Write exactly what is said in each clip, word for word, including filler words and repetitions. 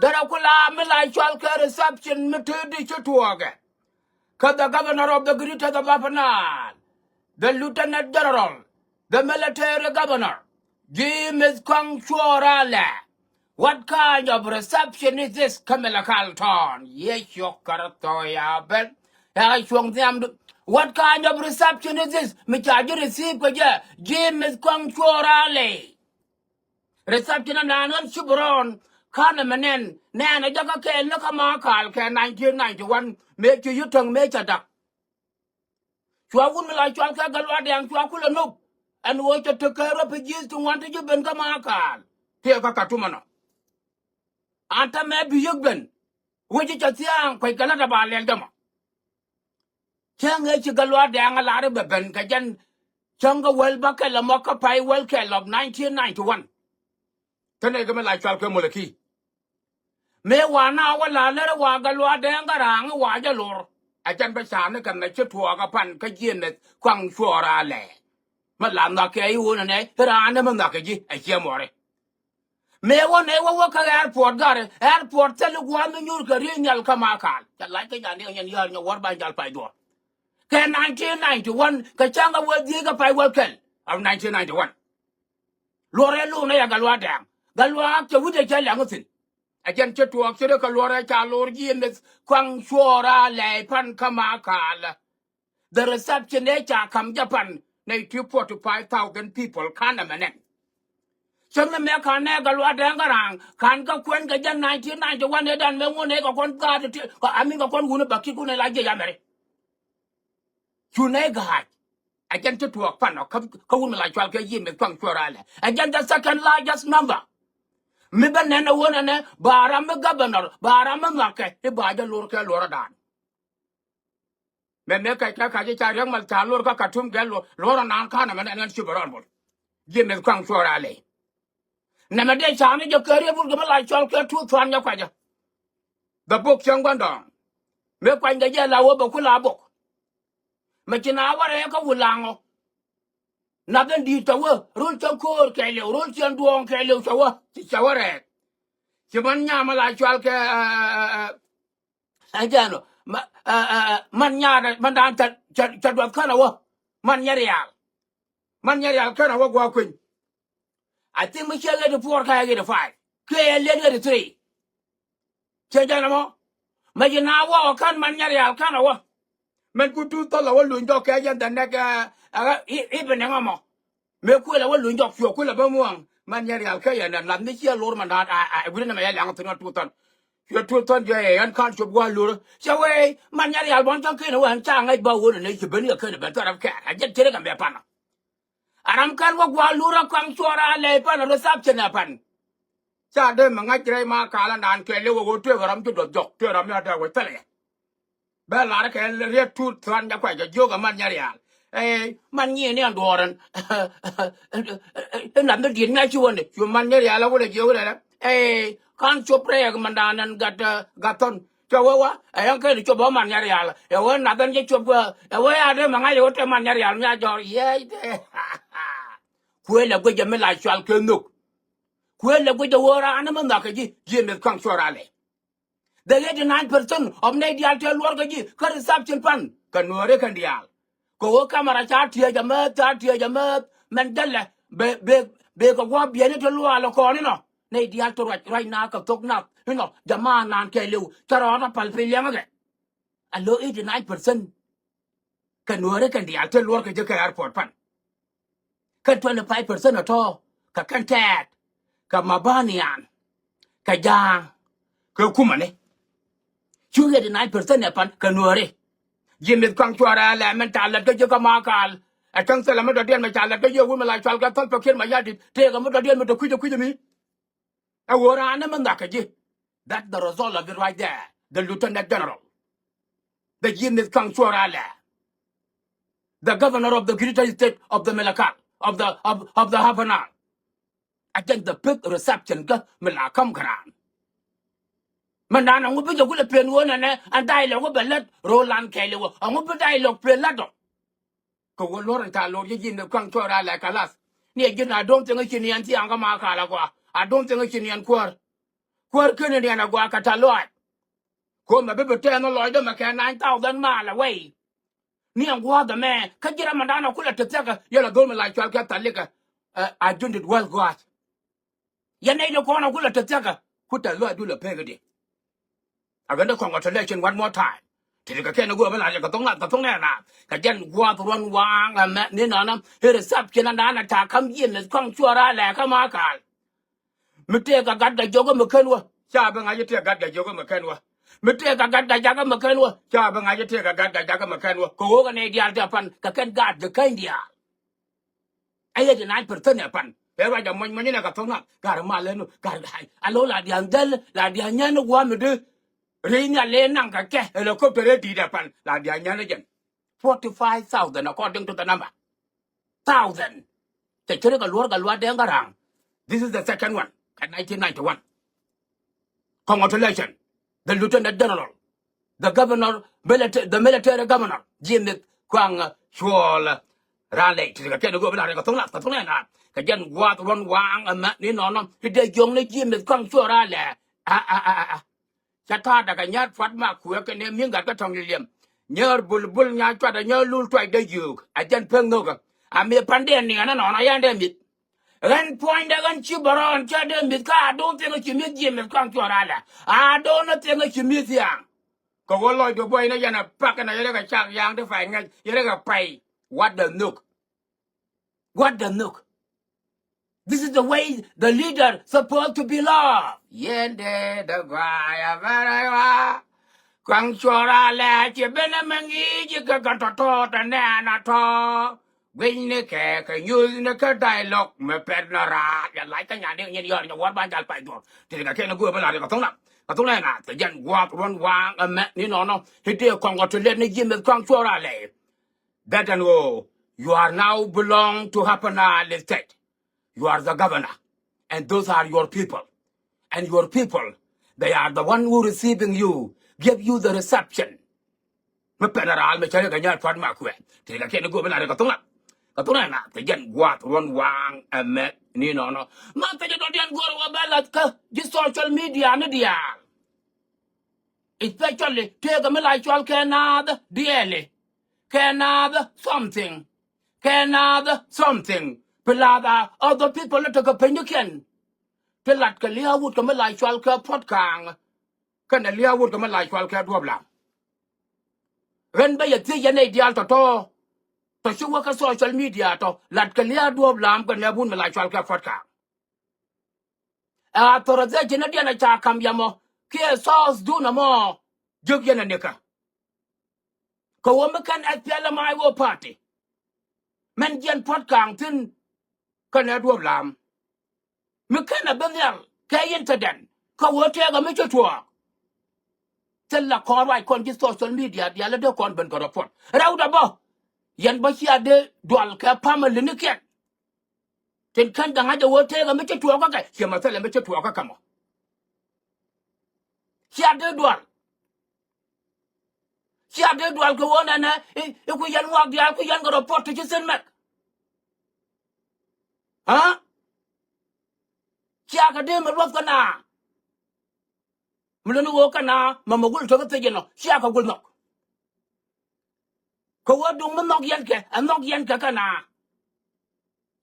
Derɛ ku la mi la cɔal kɛ reception mi te di ci tuɔɔkɛ. Kä the governor of the Greater the Upper Nile, the lieutenant general, the military governor, James Kɔaŋ Cuɔɔr Alɛ. What kind of reception is this? Kä Malakal town. Yecu Kritho ya ben. Ya cuɔ̱ŋ nhiamdu. What kind of reception is this? Mi ca ji̱ receive kɛ jɛ James Kɔaŋ Cuɔɔr Alɛ. Reception ɛn raan ɣän ci bi rɔɔn ka̱n ɛmɛ nɛn nɛn ɛ jakä kɛɛl ni kä Makal kɛ nineteen ninety one mëë ci Yutäŋ mëë cɛ da̱k. Cua wut mi la cɔal kɛ Gatluak Dɛŋ cua kulɛ nop ɛn ɣöö cɛ tekɛ refugees ti ŋuan ti ji̱ ben kä Makal tëë kä Katum ɛnɔ. An täämɛ bi yiëk ben wec ci cɛ thia̱a̱ŋ kuec kɛ la̱t ɛ ba lɛl jɛ mɔ. Cäŋ ëë ci Gatluak Dɛŋ a lar i̱ bɛ ben kɛ jɛn cäŋ kä wäl bäkɛl ɛmɔ kä pay wäl kɛl of nineteen ninety one. Kä nɛy kɛ mi la cɔal kɛ Molɛki. Mëë wa na wä la lär wa Gatluak Dɛŋ Garaŋ wa jɛ lor. Ɛ jɛn bä ca ni kɛ mɛ ci tuɔɔk ɛ pan kä Ji̱ Mɛth Kuaŋ Cuɔɔr Alɛ. Mi la nhɔakɛ i̱ wun ɛnɛ i̱ raan ni mi nhɔakɛ ji̱ ɛ ciɛ muɔri. Mëë wä nɛ wä wä kä airport garɛ airport thil gua̱a̱th mi nyuur kɛ riey nhial kä Makal. Cɛ lac kä nyan diɛ nyɛn yäär nyɛ wäär ba jal pay duɔ̱ɔ̱r. Kɛ nineteen ninety one kɛ cäŋ kä wä dhieec kä pay wäl kɛl of nineteen ninety one. Luɔrɛ luunɛ ya Gatluak Dɛŋ. Gatluak cɛ wi̱cdɛ cɛ liaŋ thi̱n. Ɛ jɛn ci tuɔɔk ci ri kɛ luɔrɛ ca lo̱r Ji̱ Mɛth Kuaŋ Cuɔɔr Alɛ pan kä Makal. The reception ëë ca ka̱m jɛ pan nɛy ti forty five thousand people ka̱n ɛmɛ nɛn. Cäŋ ni mɛ ka̱n nɛ Gatluak Dɛŋ Garaŋ ka̱n kä kuɛn kɛ jɛn nineteen ninety one ëë dan mɛ ŋun ëë kɛ kɔn gaat ti kɛ ami kɛ kɔn wuni bä kik wuni la jiɛc amɛri. Cu nɛy gaat. Ɛ jɛn ci tuɔɔk pan ɔ kä wun mi la cɔal kɛ Ji̱ Mɛth Kuaŋ Cuɔɔr Alɛ. Ɛ jɛn the second largest number. Mi bä nɛn ɛ wun ɛnɛ ba ram mi governor ba ram mi nhɔakɛ i̱ ba jɛ lor kɛ luɔrä daan. Mɛ mëë kɛc kɛ ka̱c i̱ ca Riek Machar ca lor kä Katum gɛ luɔr luɔr ɛ naan ka̱n ɛmɛ nɛn ɣän ci bɛ rɔɔn bol. Ji̱ Mɛth Kuaŋ Cuɔɔr Alɛ. Nɛmɛ dee ca ni jɛ kɛ riet wut kɛ mi la cɔl kɛ tuut thuan jɛ kuacä. The book cäŋ gua̱ndɔɔŋ. Mëë kuany kɛ jɛ la wä bɛ ku la bok. Mɛ ci na wä rɛɛ kä wut laŋɔ. Nath in di̱i̱t cɛ wä rol cäŋ ko̱o̱r kɛɛliw rol cäŋ duɔɔŋ kɛɛliw cɛ wä ci cɛ wä rɛɛk. Ci män nyam mi la cɔal kɛ Ɛ jɛn ɔ, ma, ɛ, ɛ, ɛ, man nyaat, man daan ca, ca, ca duɔth kän ɛ wä. Man nyɛ rial. Man nyɛ rial kän ɛ wä gua̱a̱ kueny. I think mi ciɛ eighty four kä eighty five. Kiɛ yɛ liet eighty three. Ciɛ jɛn ɛmɔ. Ma ji̱ na wä ɔ kän man nyɛ rial kän ɛ wä. Mɛn ku tuut thɔl ɛ wä luny jɔk kɛ jɛn the next, ɛ, ɛ, i, i bi nɛŋ ɛmɔ. Mëë kuël ɛ wä luny jɔk cuɛ kuël ɛ bä muɔ̱ɔ̱ŋ. Man nyɛ rial kä yɛn ɛ lath mi ciɛ lor man da̱a̱t a, a, a gui̱dɛ nɛmɛ yɛ liaŋ thi̱n ɛ tuut thɔn. Cuɛ tuut thɔn jɛ ɛ ɛn ka̱n cop gua̱a̱ lor. Cɛ wee man nyɛ rial bɔn cäŋ ken ɛ wä ɛn ca ŋäc ba wä nɛ nɛ ci ben kɛ ken ɛ ben thɔn rɛp kɛɛr. A jɛn cɛ rɛ kɛ mɛ pan ɔ. A ram kɛn wä gua̱a̱ lor ɛ kaŋ cuɔr a lɛ pan ɛ reception ɛ pan. Ca dee mɛ ŋa̱c rɛy ma kalä naan kɛɛl i̱ wä wä tuëëk ɛ ram ci duɔth jɔk tuëëk ram mi a dee wä thilɛ yɛ. Bɛ lar kɛ riet tuut thuan jɛ kuɛ jɛ jiök ɛ man nyɛ rial. Ɛ man nyieen ni ɛn duɔɔrɛn. Ɛ nath mi diet mi a ci wä ni cu man nyɛ rial a wä lɛ jiök rɛl. Ɛ ka̱n cop rɛɛk man da̱a̱n ɛn gat gat thɔn. Cɛ wee wa ɛ yɛn kɛn cop ɛ man nyɛ rial ɛ wee nath ɛn jɛ cop ɛ wee a dee mɛ ŋa̱c ɛ wä te man nyɛ rial mi a jɔr yɛɛc. Kuëë lɛ guic ɛ mi la cual kɛ nhök. Kuëë lɛ guic ɛ wä raan ɛ mi nhɔak kɛ ji̱ ji̱ mith ka̱ŋ cuɔr alɛ. The eighty nine percent of nɛy diaal tëë luɔr kä ji̱ kä reception pan kɛ nuääri kɛn diaal. Kɛ ɣöö camera ca tiɛɛc amäth ca tiɛɛc amäth mɛn jälɛ bɛ bɛ bɛ kɛ gua̱a̱p biɛni ti luaal ɛ kɔn inɔ. Nɛy diaal ti ruac ruac na kɛ thok nath inɔ jamaa naan kɛɛliw cä rɔɔdä pal piny liɛŋäkɛ. A lo̱ eighty nine percent kɛ nuääri kɛn diaal tëë luɔr kɛ ji̱ kɛ airport pan. Kɛn twenty five percent ɛ tɔ̱ kɛ kɛn tɛɛt kɛ mabanian kɛ ja̱a̱ŋ kɛ kumani. Cu eighty nine percent ɛ pan kɛ nuääri. Ji̱ mith ka̱ŋ cuarɛ lɛ mɛn ca lät kä ji̱ kä Makal. Ɛ cäŋ thilɛ mi dɔ̱diɛn mɛ ca lät kä ji̱ wun mi la cual kɛ Salva Kiir Mayardit tëëkɛ mi dɔ̱diɛn mi te kui̱c ɛ kui̱c ɛ mi. Ɛ ɣöö raan ni mi nhɔakɛ ji̱. That's the result of it right there. The Lieutenant General. The Ji̱ mith ka̱ŋ cuɔr alɛ. The governor of the Greater State of the Malakal of the of, of the Upper Nile. Ɛ jɛn the big reception kä mi la ka̱m kɛ raan. Mɛ naan ɛŋu bi jɛ kulɛ pen ɣöö nɛnɛ ɛn dialogue bɛ lät ro̱o̱lan kɛɛliw ɛŋu bi dialogue pen lät ɔ. Kɛ wä luɔr in ca lo̱r ji̱ ji̱n kɛ kuaŋ cuɔr a lɛ kɛ lath. Ni ɛ ji̱n a do̱ŋ thiɛŋ i̱ ci niɛn thiaŋ kä Makal a gɔaa a do̱ŋ thiɛŋ i̱ ci niɛn kuäär. Kuäär keni ni ɛn a gɔaa kɛ tɛ̈th lɔaac. Ko mɛ bi bi tɛɛn lɔcdä mɛ kɛ nine thousand mile away. Ni ɛn gua̱a̱th ɛmɛ kä ji̱ ram mɛ da̱a̱n a kulɛ te thiakä yɛl a dho̱l mi la cual kɛ thalikä. Ɛ, a jundit wäl gua̱a̱th. Yɛn nɛy ni kɔn a kulɛ te thiakä ku tɛ̈th lɔaac dul a pek di. Again, the congratulation one more time. Ti ti kɛ kɛn a guɔ bi la kɛ thoŋ na kɛ thoŋ nɛ na kɛ jɛn gua̱a̱th ruɔ̱n waaŋ ɛmɛ ni nɔnɔ. Iri thap ci na naan a ca kam jiɛ mith kɔŋ cuɔr a lɛ kä ma kal. Mi tëë kɛ gat kɛ jiɔk mi kän wä ca bi ŋa̱c tëë gat kɛ jiɔk mi kän wä. Mi tëë kɛ gat kɛ jak mi kän wä ca bi ŋa̱c tëë kɛ gat kɛ jak mi kän wä kɛ ɣöö kɛ nɛy diaal tëë pan kɛ kɛn gaat kɛ käny diaal. Ɛ yɛ di nine percent ɛ pan ɛ ruac a muɔny muɔny inɛ kɛ thoŋ na gat mal ɛn gat gat a lo̱ la diaal dhäl la diaal nyɛn gua̱a̱ mi di. Ri̱c nhial lëë naŋ kɛ kɛ helicopter ɛ di̱i̱t ɛ pan la diaal nyɛn ɛ jɛn. Forty five thousand according to the number. Thousand. Cɛ cärɛ kɛ luɔ̱r kɛ lua̱t dee ŋa̱ra̱a̱ŋ. This is the second one kɛ nineteen ninety one. Congratulations, the lieutenant general, the governor, milita- the military governor James Kuang Cuol. Raan lɛy ti kɛ kɛn go̱o̱p la rɛ kɛ thoŋ la kɛ thoŋ la na kɛ jɛn gua̱a̱th ruɔ̱n waaŋ ɛmɛ ni nɔnɔ ti dee jiɔŋ ni James Kuang Cuol raan lɛ. A a a a. Ca ta̱a̱ dakä nyat pua̱t ma kuɛ kɛ nɛ mi̱eŋ gat kä tɔŋ liɛm. Nyäär bulbul nya cuat a nyäär lul tuac dee jiök a jɛn pek nhökä. A mi pan dee niɛn a nɔnɔ yan dee mi̱th. Ɣän puɔ̱nydɛ ɣän ci bä rɔɔn cä dee mi̱th kä a do̱n thiɛŋ ɛ ci mi̱th jiɛ mi̱th kɔaŋ cuɔr alɛ a do̱n ɛ thiɛŋ ɛ ci mi̱th thiaŋ. Kɛ ɣöö lɔcdu buɔyni yɛn ɛ pak ɛn ɛ yɛrɛ kɛ cak ya̱a̱ŋ ti pay ŋäc yɛrɛ kɛ pay. What the nuk? What the nuk? This is the way the leader supposed to be loved. Yɛn dee dee guay a bɛrɛ wa. Kɔaŋ cuɔr alɛ ci ben ɛmɛ ŋi̱i̱c kɛ kɛ tɔ̱tɔ̱ tɛ nɛɛn a tɔ̱. Gui̱cnikɛ kɛ nyuthnikɛ dialogue mi pɛt nɔ raar. Yɛ lac kä nyan diɛn nyin yɔr nyɛ wäär ban jal pay dhuɔ̱r. Ti kɛ kɛn a guɔ bi la ri kɛ thoŋ na kɛ thoŋ na na kɛ jɛn gua̱a̱th ruɔ̱n waaŋ ɛmɛ ni nɔnɔ. Ti dee kɔŋ kɔ ti lɛt ni ji̱ mith kɔaŋ cuɔr alɛ. That and oh, you are now belong to Upper Nile State. You are the governor, and those are your people. And your people, they are the one who receiving you, give you the reception. Mi pɛn a raal mi cä ri kɛ nyal pua̱t ma kuɛ ti kɛ kɛn go̱o̱p in a ri kɛ thoŋ la kɛ thoŋ la na kɛ jɛn gua̱a̱th ruɔ̱n waaŋ ɛmɛ ni nɔnɔ. Ma kɛ jɛ dɔ̱diɛn go̱o̱r wä bɛ lath kä ji̱ social media ni diaal. Especially tëëkɛ mi la cɔal kɛ naath diɛɛli kɛ naath something kɛ naath something. Pi lath a other people ni tekɛ peny ni kiɛn. Ti lat kɛ lia̱a̱ wut kɛ mi la cɔal kɛ puɔ̱t kaaŋ kɛnɛ lia̱a̱ wut kɛ mi la cɔal kɛ duɔ̱p lam. Ɣän bä yɛ thiec yɛn nɛy diaal tɔ̱tɔ̱ tɔ ci wä kä social media tɔ lat kɛ lia̱a̱ duɔ̱p lam kɛnɛ wut mi la cɔal kɛ puɔ̱t kaaŋ. Ɛ authorization ni diɛn a ca kam yɛ mɔ kiɛ source dun ɛmɔ. Jiök yɛn ɛ nikä kɛ wä mi kɛn S P L M I O party. Mɛn jiɛn puɔ̱t kaaŋ thi̱n kɛnɛ duɔ̱p lam. Mi kɛn a bi nhial kɛ incident kä wä tëëkɛ mi ci tuɔɔk. Thil la kɔn ruac kɔn ji̱ social media diaal dee kɔn ben kɛ report rɛwdɛ bä. Yɛn bä cia dee dual kɛ family ni kiɛn. Tin kän da̱ŋ a jɛ wä tëëkɛ mi ci tuɔɔkä kɛ ciɛ mɛ thilɛ mi ci tuɔɔkä kɛ mɔ. Cia dee dual. Cia dee dual kɛ wä nɛnɛ i̱ ku yɛn ŋuak diaal ku yɛn kɛ report ti ci thin mɛk. Aa cia kɛ dee mɛ luɔth kɛ naa. Mi luni ɣöö kɛ naa mɛ mɛ gul tek thiec inɔ cia kɛ gul nhɔk. Kɛ wä duŋ mi nhɔk yɛn kɛ ɛ nhɔk yɛn kɛ kɛ naa.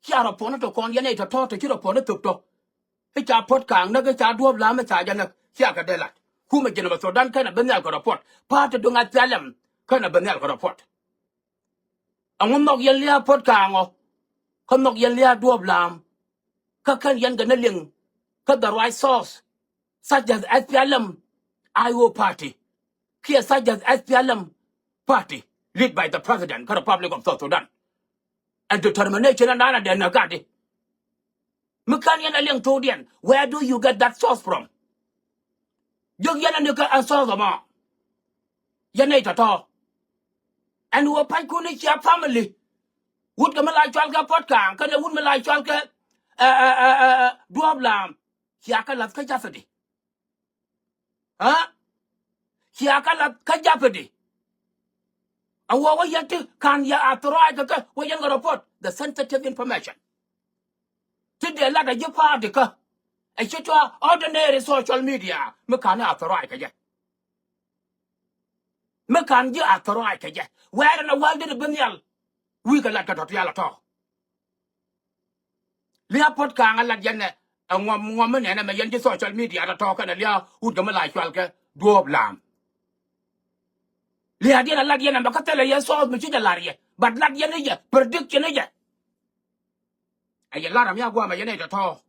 Cia rɔ puɔ̱n tɔ kɔn yɛn ɛ tɔ̱tɔ̱ tɔ ci rɔ puɔ̱n thöp tɔ. I̱ ca puɔ̱t kaaŋ näk i̱ ca duɔ̱ɔ̱p la̱a̱m i̱ ca jɛ näk cia kɛ dee lat. Kumɛ ji̱n ɛmɛ Thudan kɛnɛ bi nhial kɛ rɔ puɔ̱t pa̱a̱t ti duŋ a thialɛm kɛnɛ bi nhial kɛ rɔ puɔ̱t. Ɛŋu nhɔk yɛn lia̱a̱ puɔ̱t kaaŋɔ kä nhɔk yɛn lia̱a̱ duɔ̱ɔ̱p la̱a̱m. Kä kɛn yɛn kɛ ni liŋ kä the right source such as S P L M I O party kiɛ such as S P L M party led by the president kä Republic of South Sudan. And determination ɛn da̱a̱n a dɛn ɛ gat i̱ mi kän yɛn a liɛŋ thokdiɛn where do you get that source from? Jiök yɛn a ni kä ɛn source ɛmɔ. Yɛn nɛy tɔ̱tɔ̱ ɛn ɣöö pa̱nykun i̱ cia family. Wut kɛ mi la cɔal kɛ puɔ̱t kaaŋ kɛnɛ wut mi la cɔal kɛ duɔ̱ɔ̱p la̱a̱m. Cia kɛ la̱th kä jathɛdi. Aa cia kɛ la̱th kä jathɛdi. A wä wä yɛn ti ka̱n yɛ a thorough kɛ kɛ wä yɛn kɛ report the sensitive information. Ti dee lat a ji̱ pa̱a̱t ikä Ɛ ci tɔ̱ ordinary social media mi ka̱n i̱ athɔrɔac kɛ jɛ. Mi ka̱n ji̱ athɔrɔac kɛ jɛ. Wɛɛr ɛn a wäl dit bi nhial. Wi̱i̱ kɛ lat kɛ tɔ̱ tial a tɔ̱. Lia̱a̱ Puɔ̱t Ka̱a̱ŋ a lat yɛn ɛ ŋuɔm ŋuɔm mi nɛn ɛmɛ yɛn ji̱ social media tɔ̱tɔ̱ kɛnɛ lia̱a̱ wut kɛ mi la cual kɛ Duɔ̱ɔ̱p La̱a̱m. Lia̱a̱ diɛn a lat yɛn ɛmɛ kä thilɛ yɛ source mi ci jɛ la̱r yɛ. But lat yɛn i̱ jɛ, prediction i̱ jɛ. Ɛ yɛ la̱r ɛm ya gua̱a̱mɛ yɛn ɛ tɔ̱tɔ̱.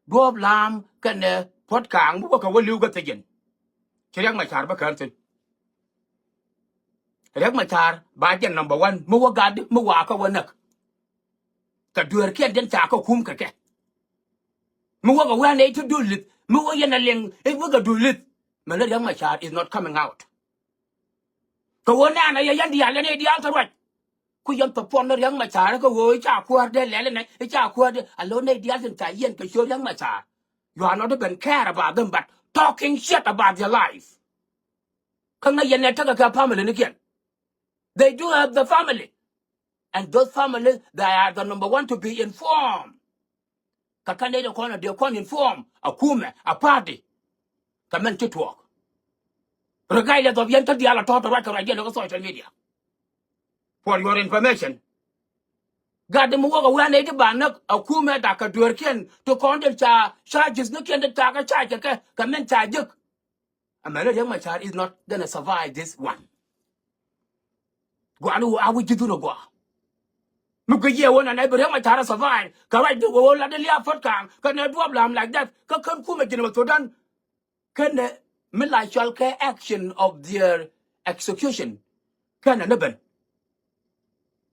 Duɔ̱ɔ̱p La̱a̱m kɛnɛ Puɔ̱t Ka̱a̱ŋ mi wä kɛ wä li̱w kä thi̱ji̱n. Ci Riɛk Macar bä kään thi̱n. Riɛk Macar ba jɛn number one mi wä gat mi wa kä wä näk. Kɛ dueerkiɛn diɛn ca kɛ kum kɛ kɛ. Mi wä kɛ wä nɛy ti duɔ̱ɔ̱p li̱th mi wä yɛn a liŋ i̱ wä kɛ duɔ̱ɔ̱p li̱th. Mɛn ni Riɛk Macar is not coming out. Kɛ ɣöö nɛɛnɛ yɛ yɛn diaal yɛn i̱ diaal te ruac. Ku yɛn thɔpuɔn ni Riɛk Macar kɛ ɣöö i̱ ca kuäär dee lɛl inɛ i̱ ca kuäär dee a lo̱n nɛy diaal tin ca yiɛn kɛ ciöt Riɛk Macar. You are not even care about them but talking shit about their life. Kä ŋäc yɛn nɛ tekɛ kɛ family nikiɛn. They do have the family. And those families, they are the number one to be informed. Kä kä nɛy ti kɔn a dee kɔn inform a kumɛ a party. Kɛ mɛn ci tuɔɔk. Regardless of yɛn kä diaal a tɔ̱ tɔ̱ ruac kɛ ruac diɛn kä social media. For your information. Gat di mi wäk a wee nɛy ti ba näk a kumɛ dak kɛ dueerkiɛn ti kɔn diɛn ca charges ni kiɛn ti ca kä charge kɛ kɛ mɛn ca jek. Amäni Riɛk Macar is not gonna survive this one. Gua̱a̱ni wä a wi̱c ji̱ dhun a gua̱a̱. Mi guic yɛ wä nanɛ bi Riɛk Macar a survive kɛ ruac di wä wä lat di Lia̱a̱ Puɔ̱t Ka̱a̱ŋ kɛ nɛ Duɔ̱ɔ̱p La̱a̱m like that kä kän kumɛ ji̱n mɛ Thudan. Kän nɛ mi la cɔl kɛ action of their execution. Kän nɛ ni ben.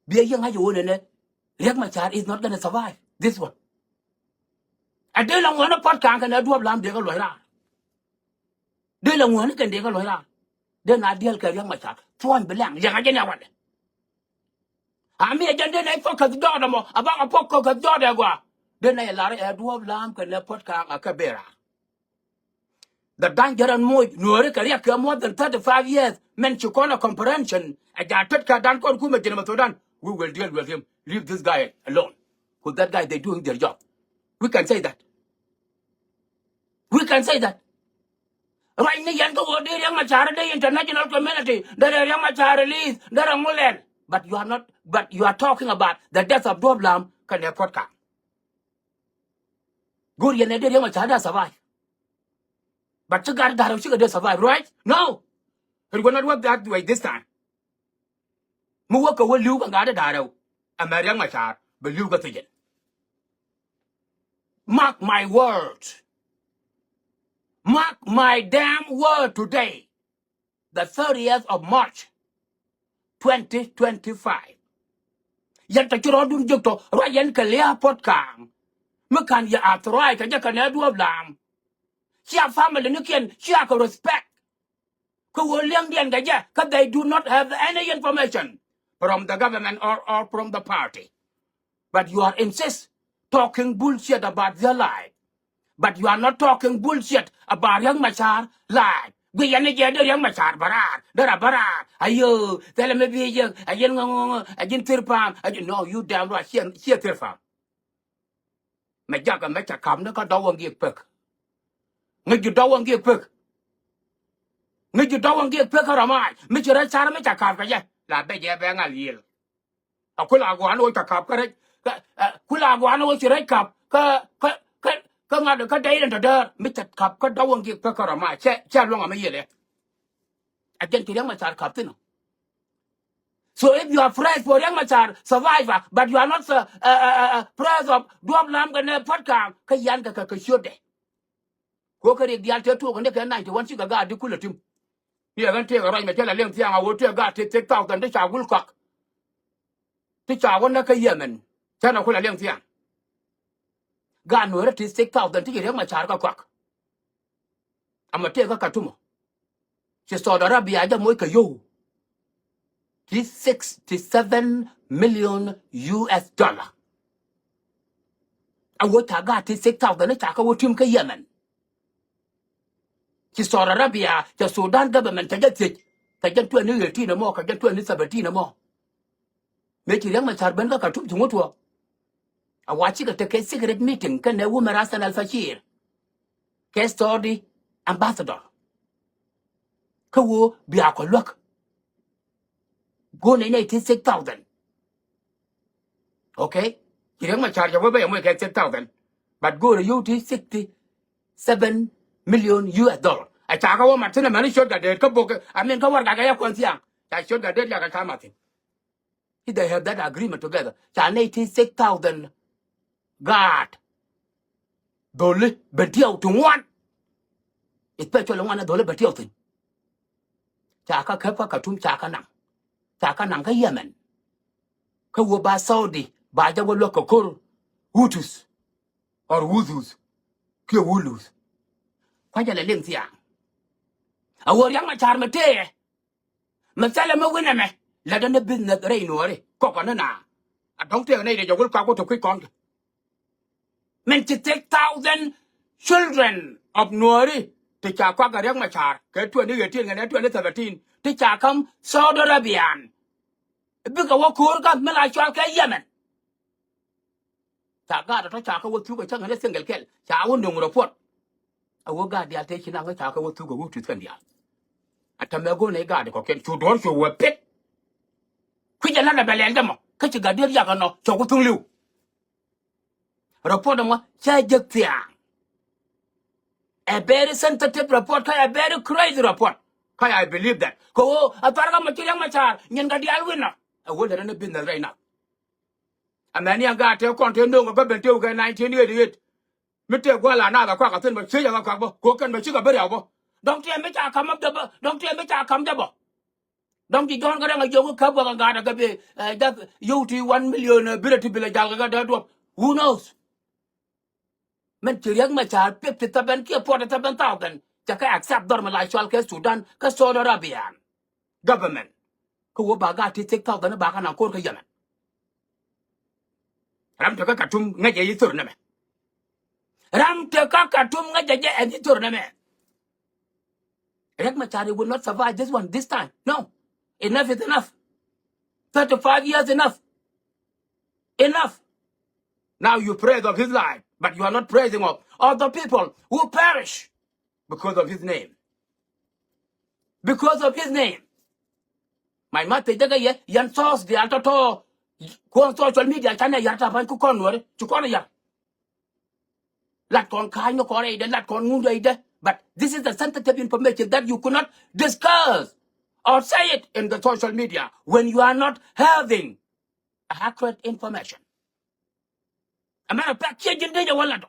Biɛ yɛ ŋa̱c wä nanɛ Riɛk Macar is not gonna survive this one. A dee la ŋuɔ̱n a Puɔ̱t Ka̱a̱ŋ kɛ nɛ Duɔ̱ɔ̱p La̱a̱m dee kɛ luɔ̱c raar. Dee la ŋuɔ̱ni kɛn dee kä luɔ̱c raar. Dee na diɛl kɛ Riɛk Macar thuɔ̱ny bi lɛŋ liɛŋ a jɛ ni a walɛ. A mi a jɛn dee na i̱ focus jɔɔt ɛmɔ a bakɛ focus jɔɔt ɛ gɔaa. Dee na i̱ lar ɛ Duɔ̱ɔ̱p La̱a̱m kɛ nɛ Puɔ̱t Ka̱a̱ŋ a kɛ ben raar. The danger ɛn moc nuɔ̱ɔ̱ri kɛ riɛk kɛ more than thirty five years mɛn ci kɔn a comprehension ɛ ja̱ tet kɛ dan kɔn kumɛ ji̱n mɛ Thudan. We will deal with him. Leave this guy alone. Cause that guy they doing their job. We can say that. We can say that. Ruacni yɛn kä ɣöö dee Riɛk Macar dee international community derɛ Riɛk Macar release derɛ ŋu lɛl. But you are not, but you are talking about the death of Duɔ̱ɔ̱p La̱a̱m kɛ nɛ Puɔ̱t Ka̱a̱ŋ. Go̱o̱r yɛn ɛ dee Riɛk Macar dee survive. But ci gat da̱r cikɛ dee survive, right? No. It will not work that way this time. Mi wä kɛ wä li̱w kɛ ŋa̱t da̱rɛw. Ɛmɛ Riɛk Macar bɛ li̱w kɛ thi̱ji̱n. Mark my word. Mark my damn word today. The thirtieth of March, twenty twenty-five. Yɛn tɔ ci rɔɔdun jek tɔ ruac yɛn kɛ Lia̱a̱ Puɔ̱t Ka̱a̱ŋ. Mi ka̱n yɛ athɔrɔac kɛ jɛ kɛ nɛ Duɔ̱ɔ̱p La̱a̱m. Cia family nikiɛn cia kɛ respect. Kä ɣöö liɛŋdiɛn kɛ jɛ kä they do not have any information from the government or, or from the party. But you are insist talking bullshit about their life. But you are not talking bullshit about Riɛk Macar life. Gui yɛn ni jɛ dee Riɛk Macar bä raar derɛ bä raar. Ayo thilɛ mi bi jek a ji̱n ŋä ŋä ŋä a ji̱n thir pa̱a̱m a ji̱n no you damn right ciɛ ciɛ thir pa̱a̱m. Mɛ jakä mɛ ca ka̱p ni kä dɔwä ŋi̱i̱k pek. Ŋäc ji̱ dɔwä ŋi̱i̱k pek. Ŋäc ji̱ dɔwä ŋi̱i̱k pek kä rɔmac mi ci rɛc car mi ca ka̱p kɛ jɛ la bɛ jɛ bɛ ŋal yiël. A kula guan wä ca ka̱p kä rɛc kä ɛ kula guan wä ci rɛc ka̱p kä kä kä kä ŋa̱t kä dɛy rɛn tɔ däär mi ca ka̱p kä dɔwä ŋi̱i̱k pek kä rɔmac cɛ cɛ luäŋ a mi yiël ɛ. A jɛn ci Riɛk Macar ka̱p thi̱n ɔ. So if you are pressed for Riek Machar survivor, but you are not uh, uh, uh, uh, pressed of Duɔp Lam kɛnɛ Puɔt Kaŋ, kä yan kɛ kɛ kɛ ciötdɛ. Kɛ ɣöö kɛ rik diaal tëë tuɔɔk kɛ ni kɛ ninety one cikɛ gaat di kulɛ tim. Ni ɛ ɣän tëëkɛ ruac mɛ cä lɛ liŋ thiaŋ a ɣöö tëë gaat ti six thousand ti ca wul kɔak. Ti ca wä näk kä Yemen cä nɛ kulɛ liŋ thiaŋ. Gaat Nuäärä ti six thousand ti ci Riek Machar kɛ kɔak. Amɔ tëëkä Khartoum. Ci Saudi Arabia jɛ moc kɛ yio̱w. Ti sixty seven million U S dollar. A wä ca gaat ti six thousand ca kä wä tim kä Yemen. Ci Saudi Arabia, cɛ Sudan government cɛ jɛ thiec. Kɛ jɛn twenty eighteen ɛmɔ, kɛ jɛn twenty seventeen ɛmɔ. Mëë ci Riek Machar ben kä Khartoum ci ŋuɔ̱t tuɔɔk. A wa cikɛ tekɛ secret meeting kɛnɛ wumɛ Ras Al Fakir kɛ Saudi ambassador. Kä woo bia kɔ luäk. Go̱o̱r nɛy nɛy ti six thousand. Okay? Ci Riek Machar jɛ wee bä yɛ muc kɛ six thousand. But go̱o̱r yio̱w ti sixty seven million U S dollar. A ca kä wä mat thi̱n amäni ciöt Gatdet kä bok, I mean, kä warɛgak ɛ ya kuɔn thiaŋ. Ca ciöt Gatdet yakɛ ca mat thi̱n. If they have that agreement together, ca nɛy ti six thousand guard. Dholi bɛ tiɛw ti ŋuan. Especially ŋuan dholi bɛ tiɛw thi̱n. Ca kä käp kä Khartoum ca kä naŋ. Ca kä naŋ kä Yemen. Kä wä ba Saudi ba jɛ wä luäk kɛ ko̱r Hutus or Huthus kiɛ Wuluth. Kua̱cä lɛ liŋ thiaŋ. A wä Riek Machar mɛ tëë. Mɛ thilɛ mɛ wi̱nɛ mɛ lɛ däni business rɛy Nuɔ̱ɔ̱ri kɔkɔ ni na. A dɔ̱ŋ tëë nɛy rɛy jɛ wul kɔak wä te kui̱ kɔn kɛ. Min ci six thousand children of Nuɔ̱ɔ̱ri ti ca kuak kɛ Riek Machar kɛ twenty eighteen kɛnɛ twenty seventeen ti ca käm Saudi Arabian. Bikɛ wä ko̱o̱r kä mi la cɔal kɛ Yemen. Ca gaat tɔ̱ ca kä wä thuk ɛ cäŋ ɛ single kɛl ca wä nöŋ report. A wä gaat diaal te ci naŋ ca kä wä thuk ɛ wä tuth kɛn diaal. A tɛmɛ go̱o̱r nɛ gaat kɔkiɛn cu duɔ̱ɔ̱r cu wä pet. Kui̱c ɛ la̱t ɛ bɛ lɛl dämɔ kä ci gat diet yak ɛnɔ cɔk wä thuŋ li̱w. Report ɛmɔ cɛ jek thiaŋ. A very sensitive report kä a very crazy report. Kä I believe that kɛ ɣöö a thar kä mɔ ci Riek Machar nyin kä diaal wi̱n nɔ. A wä lɛ rɛn a business right now. Amäni ɛn gaat tëë kɔn tëë nööŋ ɛ gɔ̱ ben tëë wä kɛ nineteen eighty-eight. Mi tëë gua̱l a naath ɛ kuak a thi̱n bä ciec ɛ kɛ kuak bä ko̱ kɛn bä cikɛ bä riaw bä. Dɔ̱ŋ tëë mi ca ka̱m bä bä dɔ̱ŋ tëë mi ca ka̱m jɛ bä. Dɔ̱ŋ ci Jɔ̱ɔ̱n Garaŋ a jiök kä bä kɛ gaat ɛ kɛ bi, eh, jath yio̱w ti one million, eh, birɛ ti bi lɛ jal kɛ kɛ dee duɔ̱p. Who knows? Min ci Riek Machar fifty seven kiɛ forty seven thousand cɛ kɛ accept dhɔr mi la cɔal kɛ Sudan kä Saudi Arabian government. Kä wä ba gaat ti six thousand ba kä na ko̱r kä Yemen. Ram te kä Khartoum ŋäcɛ yi thor nɛmɛ. Ram te kä Khartoum ŋäcɛ jɛ ɛn yi thor nɛmɛ. Riek Machar will not survive this one, this time. No. Enough is enough. Thirty-five years enough. Enough. Now you praise of his life, but you are not praising of, of the people who perish because of his name. Because of his name. My message dägɛ yɛ, yɛn source diaal tɔ̱tɔ̱. Kuɔn social media canɛ yar ta̱pa̱ny ku kɔn Nuɔ̱ɔ̱ri. Ci kɔn yar. Lat kɔn ka̱ny ni kɔn rɛydɛ, lat kɔn ŋun rɛydɛ. But this is the sensitive information that you could not discuss or say it in the social media when you are not having accurate information. A matter of fact, ciɛ ji̱n dee jɛ wä lat ɔ.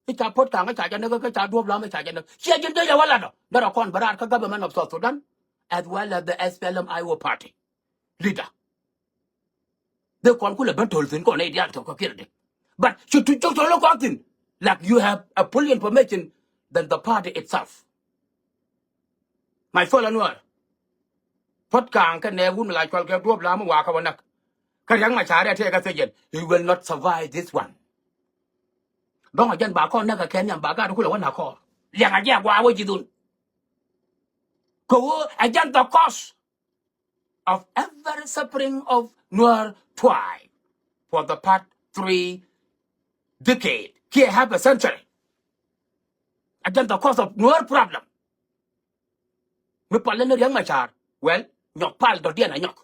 I̱ ca Puɔt Ka̱a̱ŋ i̱ ca jɛ näk, i̱ ca Duɔ̱ɔ̱p Lam i̱ ca jɛ näk. Ciɛ ji̱n dee jɛ wä lat ɔ. Derɛ kɔn bä raar kä government of South Sudan as well as the S P L M I O party leader. Dee kɔn kulɛ ben to̱l thi̱n kɔn i̱ diaal tɔ̱ kä kiɛn dee. But ci tu cok to̱l kɔn thi̱n. Like you have a full information than the party itself. My fellow Nuer. Puɔt Ka̱a̱ŋ kɛnɛ wun mi la cɔal kɛ Duɔ̱ɔ̱p Lam mi wakä wä näk. Kä Riek Machar ɛ tëë kä thiecɛn. He will not survive this one. Dɔ̱ŋ a jɛn ba kɔn näk kɛ kɛn nhiam ba gaat kulɛ wä näk kɔn. Liɛŋ a jɛ a gua̱a̱ wä ji̱ dhun. Kɛ ɣöö a jɛn the cause of every suffering of Nuer tribe for the past three decade, kiɛ half a century. A jɛn the cause of Nuer problem. Mi pal ni Riek Machar, well, nyɔk pal dɔ̱diɛn a nyɔk.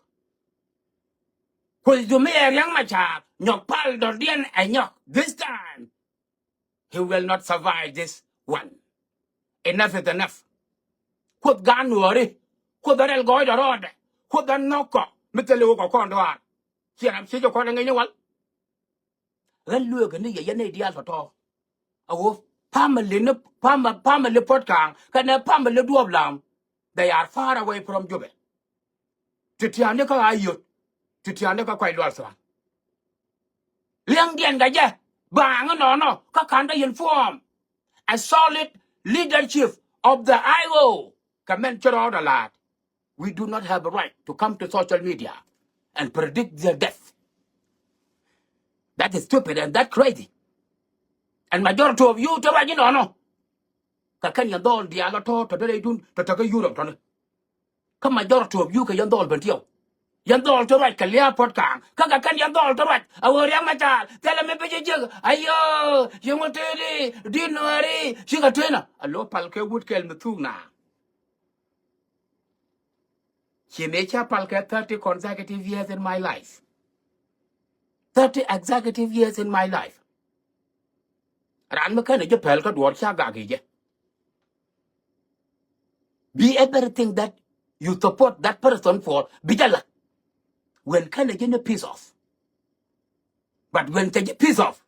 Kuoth ju mi ɛ Riek Machar, nyɔk pal dɔ̱diɛn a nyɔk. This time, he will not survive this one. Enough is enough. Kuoth gaat Nuɔ̱ɔ̱ri, Kuoth a rɛl gɔɔydɛ rɔɔdɛ, Kuoth a nhɔk kɔ mi thil i̱ wä kɔ kɔn dɔaar. Ciɛ ram ciec kɔn a ŋi̱ny ni wal. Ɣän lueekä ni yɛ yɛn nɛy diaal tɔ̱tɔ̱. A ɣöö family ni, fam-, family Puɔt Ka̱a̱ŋ kɛnɛ family Duɔ̱ɔ̱p Lam, they are far away from Jubɛ. Ti tia̱a̱ni kä Ayod, ti tia̱a̱ni kä Kuac Lual Thua̱a̱ŋ. Liɛŋdiɛn kɛ jɛ baaŋ inɔnɔ kä ka̱n dee yɛn form a solid leadership of the I O. Kɛ mɛn ci rɔɔdɛ la̱a̱t. We do not have a right to come to social media and predict their death. That is stupid and that crazy. And majority of you te ruac inɔnɔ. Kɛ kɛn yɛn dhɔl diaal lɔ tɔ̱ tɔ̱ te rɛydun tɔ̱ te kä Europe tɔ̱ni. Kä majority of you kɛ yɛn dhɔl ben tiɛw. Yɛn dhɔl ti ruac kɛ lia̱a̱ puɔ̱t ka̱a̱ŋ. Kä kɛ kɛn yɛn dhɔl ti ruac. A ɣöö Riɛk Macar. Thilɛ mi bi ji̱ jiäk. Ayö. Yɛn ŋu tëëdi. Di̱t nuääri. Cikɛ tuenä. A lo̱ pal kɛ wut kɛl mi thuk na. Ci mëë ca pal kɛ thirty consecutive years in my life. Thirty executive years in my life. Raan mi kɛn a ji̱ pɛl kä duɔ̱ɔ̱r ca gak i̱ jɛ. Be everything that you support that person for, bi jɛ la̱t. When kɛn a ji̱ ni piss off. But when cɛ ji̱ piss off.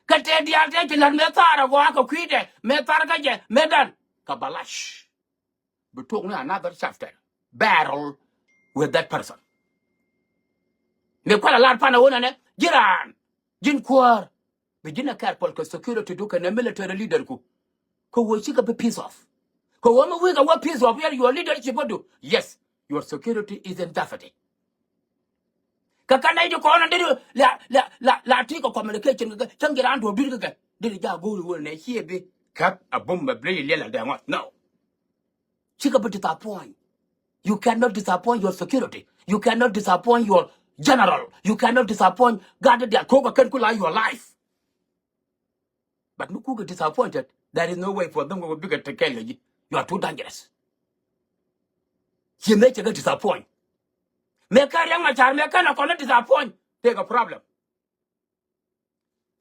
Kä tëë diaal tëë ci la̱t mëë thaar a gɔaa kɛ kui̱dɛ, mëë thar kä jɛ, mëë dan. Kä balash. Bi tuɔk ni another chapter. Barrel with that person. Mëë kual a lar pan a wunɛ nɛ, ji̱ raan, ji̱n kuäär. Bi ji̱n a careful kɛ security du kɛnɛ military leader ku. Kɛ wä cikɛ bi piss off. Kɛ wä mi wi̱i̱ kɛ wä piss off yɛn your leadership wä du. Yes, your security is in jeopardy. Kä kɛn nɛy ti kɔn in deri la, la, la, la ti kɛ communication kɛ kɛ cäŋ ji̱ raan duɔ̱ɔ̱p di̱t kɛ kɛ deri jaak go̱o̱ri wä nɛ ciɛ bi käp a bum mɛ bli liɛl a dɛŋ ɔ. No. Cikɛ bi disappoint. You cannot disappoint your security. You cannot disappoint your general. You cannot disappoint gat diaal ko̱k a kɛn ku la your life. But mi kukɛ disappointed, there is no way for them kɛ bikɛ te kɛɛl kɛ ji̱. You are too dangerous. Ci mëë cɛ kɛ disappoint. Mëë kɛ Riɛk Macar, mëë kɛn a kɔn a disappoint. Tëëkɛ problem.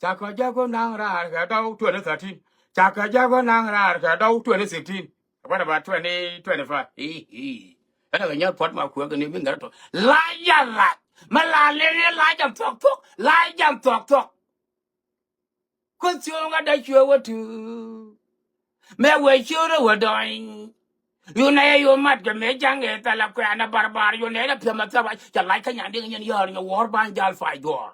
Cakɛ jɛ ku naŋ raar kɛ dɔw twenty thirteen. Cakɛ jɛ ku naŋ raar kɛ dɔw twenty sixteen. What about twenty twenty-five? Ii, ii. Ɛn kɛ nyɔr puɔt ma kuɛ kɛ ni bi ŋɛr tɔ. La jam la. Ma la leni la jam thuɔk thuɔk. La jam thuɔk thuɔk. Kuoth cio̱o̱ŋ a dee cuɛ wä tuur. Mëë wee ciöörä wä dɔny. Yunɛ yɛ yo̱o̱ mat kɛ mëë ja̱ŋ ëë thɛl a kuɛ̈ɛ̈n a barbar. Yunɛ yɛ piɛm a thɛp a cɛ lac kä nyan diŋ nyin yäär nyɛ wuɔ̱ɔ̱r ban jal pay duɔ̱ɔ̱r.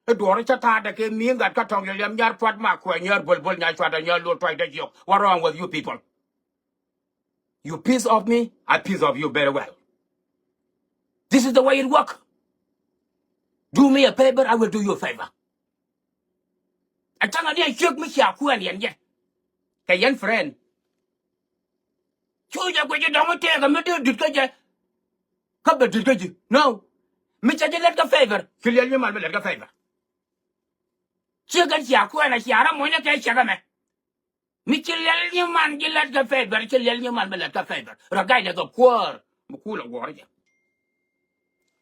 I̱ duɔ̱ɔ̱r cä ta̱a̱dɛ kɛ mi̱i̱ŋ gat kä tɔ̱ŋ yɛ liɛm nyar pua̱t ma kuɛ nyär böl böl nyar cuatdɛ nyär luɔt tuacdɛ jiɔk. What wrong with you people? You piss off me, I piss off you very well. This is the way it work. Do me a favor, I will do you a favor. A cäŋ a ni a ciek mi cia kuɛn yɛn jɛ. Kɛ yɛn friend. Cu jɛ guic dɔ̱ŋ tëëk a mi dee dit kä jɛ. Kä bɛ dit kä ji̱. No. Mi cɛ ji̱ lɛt kä favor. Ci liɛl nyi mal mi lɛt kä favor. Ciek a cia kuɛn a cia rɔ muɔ̱ny ni kɛ ciek ɛmɛ. Mi ci liɛl nyi man ji̱ lɛt kä favor, ci liɛl nyi man bi lɛt kä favor. Rɔ ga̱y dɛ kɛ kuäär mi kuul a guɔ̱ɔ̱r jɛ.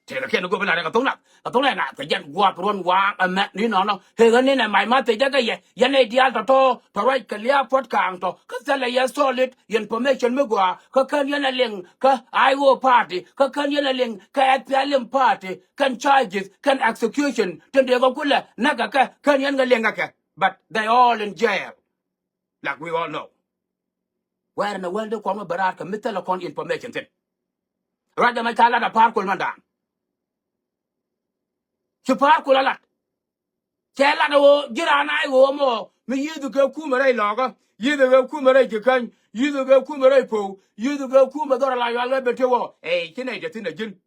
Tëëkɛ kɛn go̱o̱p in la rɛ kɛ thoŋ nath kɛ thoŋ nath kɛ jɛn gua̱a̱p ruɔ̱n waaŋ ɛmɛ ni nɔnɔ. Hek ɛ ni nɛ mac ma thecä kɛ yɛ yɛn ɛ diaal tɔ̱tɔ̱ tɔ̱ ruac kɛ lia̱a̱ puɔ̱t kaaŋ tɔ̱ kä thilɛ yɛ solid information mi gɔaa kä kän yɛn ɛ liŋ kä I O party kä kän yɛn ɛ liŋ kä S P L M party kɛn charges kɛn execution tin dee kɛ kulɛ näk kɛ kɛ kän yɛn kɛ liŋ kɛ kɛ. But they all in jail. Like we all know. Where in the world dee kɔn mi bɛ raar kɛ mi thilɛ kɔn information thin. Ruac jɛ mɛ ca lat a pa̱a̱r kol man da̱a̱n. Ci pa̱a̱r kol a lat. Cɛ lat a ɣöö ji̱ raan a i̱ ɣöö mɔ mi yi̱th kɛ kumɛ rɛy lɔkä. Yi̱th kɛ kumɛ rɛy ci käny. Yi̱th kɛ kumɛ rɛy po̱w. Yi̱th kɛ kumɛ dhɔr a la yual kɛ ben te wä. Ey ci nɛy te thin a ji̱n.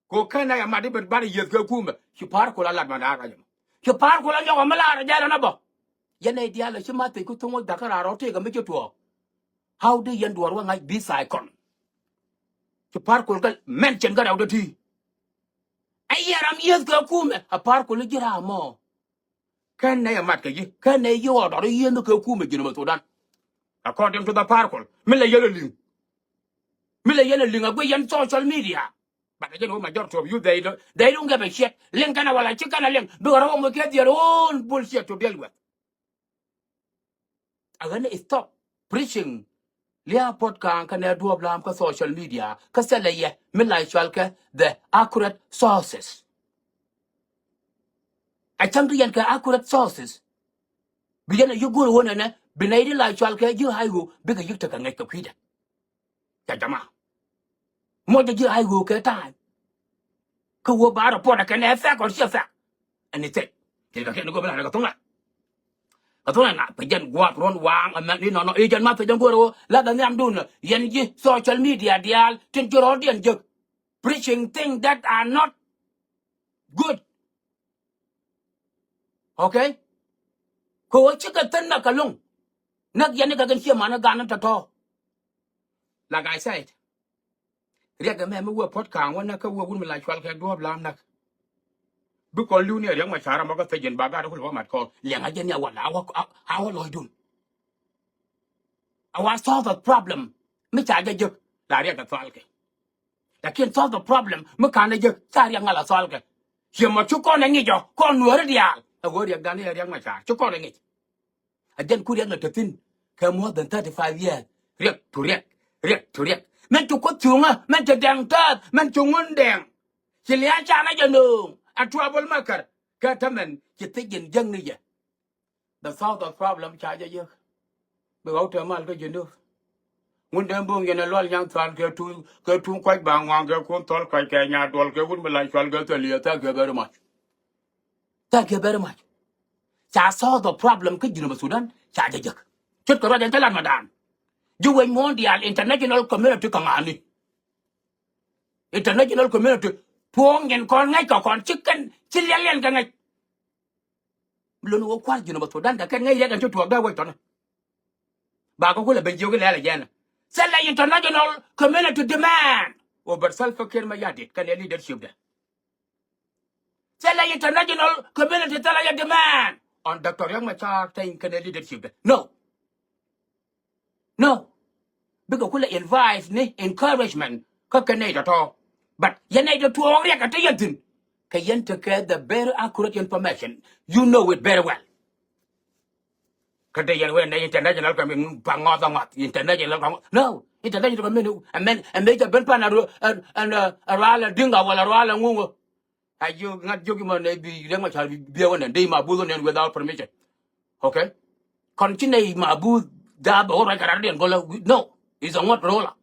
Ko kɛn na yɛ mat i̱ ben bar yieth kɛ kumɛ. Ci pa̱a̱r kol a lat ma da̱a̱n ruac ɛmɔ. Ci pa̱a̱r kol a nyɔk ɛ mi laar ɛ jɛl ɛn ɛ bä. Yɛn nɛy diaal ɛ ci ma thiec ku thoŋ wä jakä raar rɔ tëëk ɛ mi ci tuɔɔk. How do yɛn duɔɔr wä ŋa̱c bi tha̱a̱c kɔn? Ci pa̱a̱r kol kɛ mention kä rɛw dee ti. Ɛ yɛ ram yieth kɛ kumɛ a pa̱a̱r kol i̱ ji̱ raar mɔ. Kɛn nɛy ɛ mat kɛ ji̱ kɛn nɛy yi ɣɔɔdɔr i̱ yieth mi kɛ kumɛ ji̱n mɛ Thudan. According to the pa̱a̱r kol mi lɛ yɛn ɛ li̱ŋ. Mi lɛ yɛn ɛ li̱ŋ a guic yɛn social media. But again, oh, majority of you, they don't, they don't give a shit. Liŋ kɛn a wala ci kɛn a liŋ. Bikɛ rɔ wä mɔ kiɛ their own bullshit to deal with. Again, stop preaching. Lia̱a̱ puɔ̱t kaaŋ kɛnɛ duɔ̱ɔ̱p la̱a̱m kä social media kä thilɛ yɛ mi la cual kɛ the accurate sources. A cäŋ ti yɛn kɛ accurate sources. Bi yɛn a yik go̱o̱r ɣöö nɛnɛ bi nɛy ti la cual kɛ ji̱ I O bikɛ yik tekɛ ŋäc kɛ kui̱dɛ. Ya jama. Muɔcɛ ji̱ I O kɛ time. Kä wä ba report kɛn ɛ fact or /ciɛ fact. Anything. Kɛ kɛ kɛn go̱o̱p la kɛ thoŋ la. Kɛ thoŋ la na pɛ jɛn gua̱a̱p ruɔ̱n waaŋ ɛmɛ ni nɔnɔ i̱ jɛn ma pɛ jɛn go̱o̱r ɣöö la bɛ nhiamdun yɛn ji̱ social media diaal tin ci rɔɔdiɛn jek. Preaching things that are not good. Okay? Kɛ ɣöö cikɛ thän näk kɛ lo̱ŋ. Näk yɛn ni kɛ kɛn cie man ni gan ni tɔ̱tɔ̱. Like I said, Riɛk ɛmɛ mi wee puɔ̱t ka̱a̱ŋ wä näk kä wee wut mi la cual kɛ duɔ̱ɔ̱p la näk. Bi kɔn li̱w ni ɛ Riɛk Macar ɛmɔ kä thiec in ba gat kulɛ wä mat kɔn liɛŋ a jɛ ni a wal a wä, a wä lɔcdun. A wa solve the problem mi ca jɛ jek la Riɛk ɛ thual kɛ. Lakin solve the problem mi ka̱n ɛ jek ca Riɛk ŋa̱l a thual kɛ. Ciɛ mɔ ci kɔn ɛ ŋic ɔ kɔn nuɔ̱ɔ̱ri diaal ɛ ɣöö Riɛk dan ni ɛ Riɛk Macar ci kɔn ɛ ŋic. A jɛn ku Riɛk la te thi̱n kɛ more than thirty five years. Riɛk to Riɛk, Riɛk to Riɛk. Mɛn ti Kuoth cuŋä, mɛn ti Dɛŋ tääth, mɛn ci Ŋun Dɛŋ. Ci lia̱a̱ canɛ jɛ nööŋ a trouble maker. Kɛ tämɛn ci thiec in jäŋni jɛ. The source of problem ca jɛ yek. Bi ɣɔw te mal kä Junub. Ŋun Dɛŋ Bo̱o̱ŋ yɛn ɛ Lual Nyaŋ Thaal kɛ tuŋ, kɛ tuŋ kuac ba ŋuaŋ kɛ kun thɔl kuac kɛ nya duɔl kɛ wut mi la cual kɛ thil yɛ. Thank you very much. Thank you very much. Ca solve the problem kä Junub Sudan ca jɛ jek. Ce̱tkɛ ruac ɛn cä lat ma daan. Ji̱ wec muɔ̱ɔ̱n diaal international community kä ŋa̱a̱ni. International community tuɔɔk nyin kɔn ŋäc kɛ kɔn ci kɛn ci liɛl liɛn kɛ ŋäc. Lon wä kua̱r Junub Sudan kɛ kɛn ŋäc riɛk ɛn ci tuɔɔk dee wec tɔnä. Ba kä kulɛ ben jiök ilɛl ɛ jɛn. Thilɛ international community demand over Salva Kiir Mayardit kɛnɛ leadership dɛ. Thilɛ international community thilɛ yɛ demand on Doctor Riek Machar Teny kɛnɛ leadership dɛ. No. No. Bikɛ kulɛ invite ni encouragement kä kɛ nɛy tɔ̱tɔ̱. But yɛn nɛy tɔ̱ tuɔɔk riɛk ɛ te yɛn thi̱n. Kɛ yɛn tekɛ the very accurate information. You know it very well. Kä te yɛn wen nɛ international community pa ŋɔth a ŋɔth international community. No, international community. Ɛmɛn ɛmɛ jɛ ben pan a ru-, a, a, a rual a Dinka wala rual a ŋuŋ. A jiök ŋa̱t jiök imɔ nɛ bi Riek Machar bi, bi a wä nɛn dee ma buth wä nɛn without permission. Okay. Kɔn ci nɛ ma buth da bɛ wä ruac kɛ rar diɛn gɔlä. No, is a ŋuɔt rola.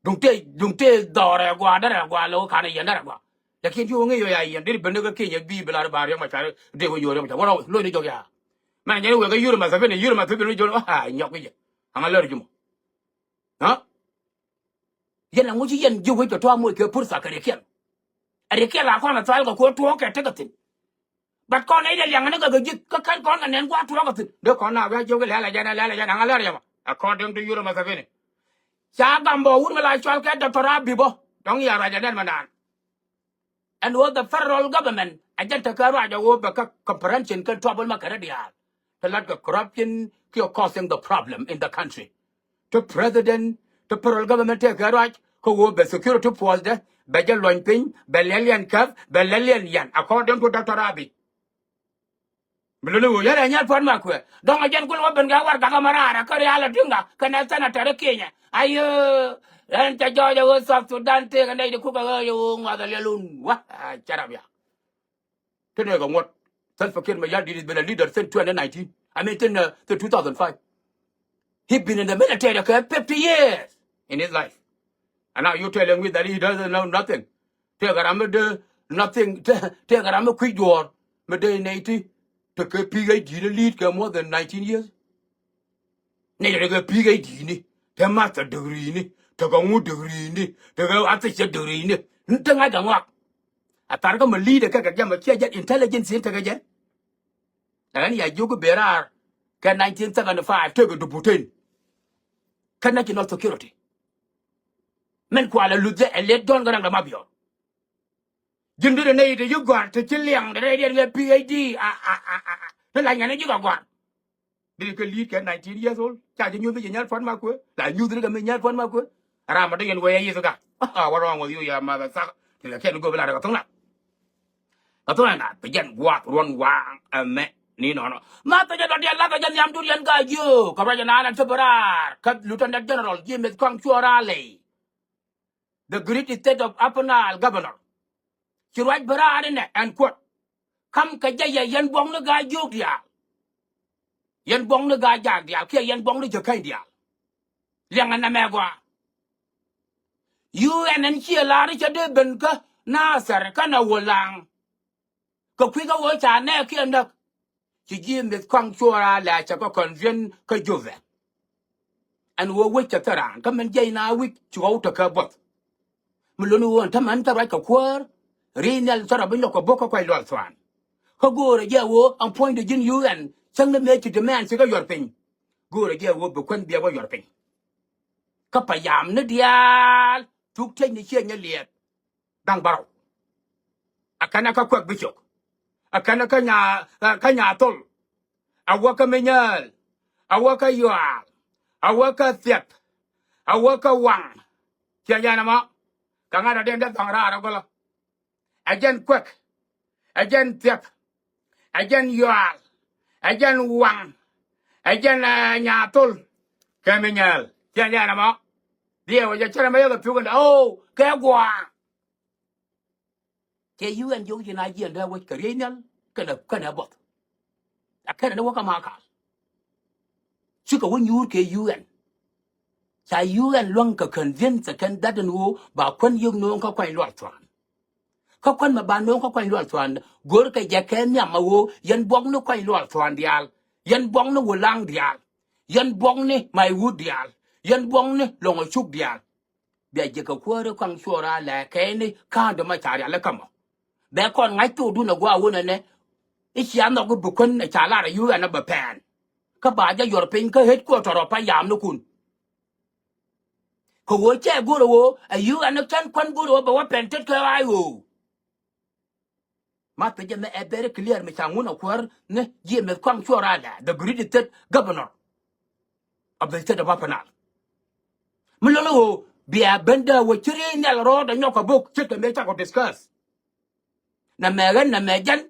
Duŋ tëë, duŋ tëë dhɔrɛ gua, dɛrɛ gua, lɛ wä kanɛ yɛn dɛrɛ gua. Lakin ti wä ŋäc yɔ ya yɛn deri ben ni kä Kenya bi bi lar ba Riek Machar dee wä yo̱o̱ Riek Machar wä rɔ lo̱c ni jɔk ya. Mɛn jɛn wekɛ yur ma thapini, yur ma thapini jɔl a nyɔk wi̱cɛ. Aŋa lär jumɔ. Ha? Yɛn a ŋuci yɛn ji̱ wec kɛ tɔa moc kɛ pur thakä rikiɛn. A rikiɛn la kɔn a thal kɛ kuɔ tuɔɔk kɛ tekɛ thi̱n. But kɔn nɛy dee liaŋ ni kɛ kɛ ji̱ kä kɛn kɔn kɛ nɛn gua̱a̱th tuɔɔk kɛ thi̱n. Dee kɔn na wiac jiök ilɛl a jɛn, ilɛl a jɛn, aŋa lär yɛmɔ. According to yur ma thapini. Ca Gambɔ wut mi la cual kɛ Doctor Abiy bä. Dɔ̱ŋ ya ruac a nɛn ma naan. Ɛn ɣöö the federal government a jɛn tekɛ ruac a ɣöö bɛ kä comprehension kɛn trouble maker diaal. Te lat kɛ corruption kiɛ causing the problem in the country. Te president, te federal government tekɛ ruac kä ɣöö bɛ security force dɛ bɛ jɛ luɔny piny, bɛ lɛl yɛn käp, bɛ lɛl yɛn yɛn according to Doctor Abiy. Mi luni wu yɛn ɛ nyɛl puɔ̱t ma kuɛ. Dɔ̱ŋ ɛ jɛn kul wä ben kɛ warɛgak ɛ mɛ raar ɛ kä rial ɛ ti̱ŋ ka kɛnɛ senator ɛ Kenya. Ayö. Ɛn cɛ jɔɔc ɛ ɣöö South Sudan tëëk ɛ nɛy ti kuk ɛ ɣöö yɛ ɣöö ŋuath ɛ liɛl wun. Wä, a, carap ya. Ti nɛɛk ɛ ŋuɔ̱t. Salva Kiir Mayardit is been a leader since twenty nineteen. I mean, since, uh, since two thousand five. He been in the military kɛ fifty years in his life. And now you telling me that he doesn't know nothing. Tëëkɛ ram mi dee nothing, tëë-, tëëkɛ ram mi kui̱ juɔ̱ɔ̱r mi dee nɛy ti tekɛ PhD ni li̱i̱t kɛ more than nineteen years. Nɛy ti tekɛ PhD ni, te master degree ni, tekɛ ŋu degree ni, tekɛ associate degree ni. Ni te ŋa̱c kɛ ŋɔak. A thar kä mi li̱i̱t ɛ kɛ kɛ jam ɛ ciɛ jɛ intelligence in tekɛ jɛ. Ɛn ya jiök i̱ ben raar kɛ nineteen seventy five tëëkɛ duputen. Kä national security. Mɛn kualɛ luth jɛ ɛ late John Garang de Mabior. Ji̱n dude nɛy te yi gɔ̱a̱r te ci liɛŋ de rɛy diɛn kɛ PhD a, a, a, a, a. Te la nyɛn ji̱ kɛ gɔ̱a̱r. Dee kɛ li̱i̱t kɛ nineteen years old. Ca ji̱ nyuth bi ji̱ nyal puɔ̱t ma kuëë. La nyuth ni kɛ mi nyal puɔ̱t ma kuëë. Ram ma dee yɛn wee a yieth ka. What wrong with you, ya mother sucker? Ti la kɛn go̱o̱p la rɛ kɛ tho̱ŋ na. Kɛ tho̱ŋ na bi jɛn gua̱a̱th ruɔ̱n waaŋ ɛmɛ ni nɔnɔ. Ma thecɛ dɔ̱diɛn la kɛ jɛ nhiam duriɛn ka jiök kɛ ruac ɛn an ɛn thop raar kä Lieutenant General James Kong Cuɔr Alɛy. The great state of Upper Nile governor. Ci ruac bä raar inɛ ɛn kuɔt. Kam kɛ jɛ yɛ yɛn buɔ̱ŋni gaa jiök diaal. Yɛn buɔ̱ŋni gaa jaak diaal kiɛ yɛn buɔ̱ŋni jäkäny diaal. Liɛŋɛ nɛmɛ gɔaa. U N ɛn ciɛ la̱r cɛ dee ben kä Nathɛr kä nɛ wä laŋ. Kɛ kui̱ kä ɣöö ca nɛɛkiɛn näk. Ci ji̱ mith kɔaŋ cuɔɔr a lɛ a cɛ kɛ kɔn riɛn kä Jopɛ. Ɛn ɣöö wec cɛ thil raan kä min jiɛc na wi̱c ci ɣɔw tekɛ buɔth. Mi luni ɣöö ɛn tämɛ ɛn thil ruac kɛ kuäär. Ri̱i̱n nhial thil rɔ bi nyɔk kɛ bo̱k kä kuac luath thuan. Kä go̱o̱rɛ jɛ ɣöö ɛn puɔ̱nydɛ ji̱n U N cäŋ ni mëë ci demand ci kä yuɔr piny. Go̱o̱rɛ jɛ ɣöö bi kuän biɛ wä yuɔr piny. Kä payam ni diaal Thuk tiec ni ciɛ nyɛ liɛɛt. Da̱ŋ bärɔw. A kɛnɛ kä Kuɛk Bicok. A kɛnɛ kä Nya, kä Nyathol. A wä kä Minyɛɛl. A wä kä Yuaal. A wä kä Thiɛp. A wä kä Waŋ. Ciɛ jɛn ɛmɔ. Kɛ ŋa̱t a diɛn dee dhɔ̱ŋ raar a gɔlä. Ɛ jɛn Kuɛk. Ɛ jɛn Thiɛp. Ɛ jɛn Yuaal. Ɛ jɛn Waŋ. Ɛ jɛn, eh, Nyathol. Kɛ Minyɛɛl. Ciɛ jɛn ɛmɔ. Diɛ wä jɛ cɛrɛ mɛ yɛ kɛ pi̱w kɛn dee. Oh, kɛ gua̱a̱. Cɛ U N jiök ji̱n a jiɛn dee wec kɛ riey nhial kɛnɛ, kɛnɛ buɔth. A kɛnɛ ni wä kä Makal. Cikɛ wä nyuur kɛ U N. Ca U N luäŋ kɛ convince kɛn that ɛn ɣöö ba kuän yiëk nööŋ kä kuany lual thuan. Kä kuän mɛ ba nööŋ kä kuany lual thuan. Go̱rkɛ jɛ kɛ nhiam a ɣöö yɛn buɔkni kuany lual thuan diaal. Yɛn buɔkni Wulaŋ diaal. Yɛn buɔkni Maiwut diaal. Yɛn buɔkni Lɔŋɔcuk diaal. Bia jiɛk kɛ kuääri kɔaŋ cuɔɔr a lɛ kɛɛni ka̱a̱ŋdɛ ma ca rial i̱ kä mɔ. Bɛ kɔn ŋa̱c thokdun a gua̱a̱ wunɛ nɛ. I̱ cia nhɔk i̱ bi kuän ɛ ca lar ɛ U N ɛ bɛ pɛn. Kä ba jɛ yɔr piny kä headquarter ɔ pa yamnikun. Kɛ ɣöö cɛ go̱r ɛ ɣöö ɛ U N ɛ cän kuän go̱r ɛ ɣöö bɛ wä pɛn tet kɛ ɣa̱a̱c ɣöö. Ma thiecä mɛ ɛ very clear mi ca ŋun a kuäär ni jiɛ meth kɔaŋ cuɔr a lɛ the greedy state governor of the state of Upper Nile. Mi lɔl ɣöö bia ben dee wä ci riey nhial rɔɔdɛ nyɔk kɛ bok ce̱tkɛ mëë cakɔ discuss. Nɛ mɛ ɣän nɛ mɛ jɛn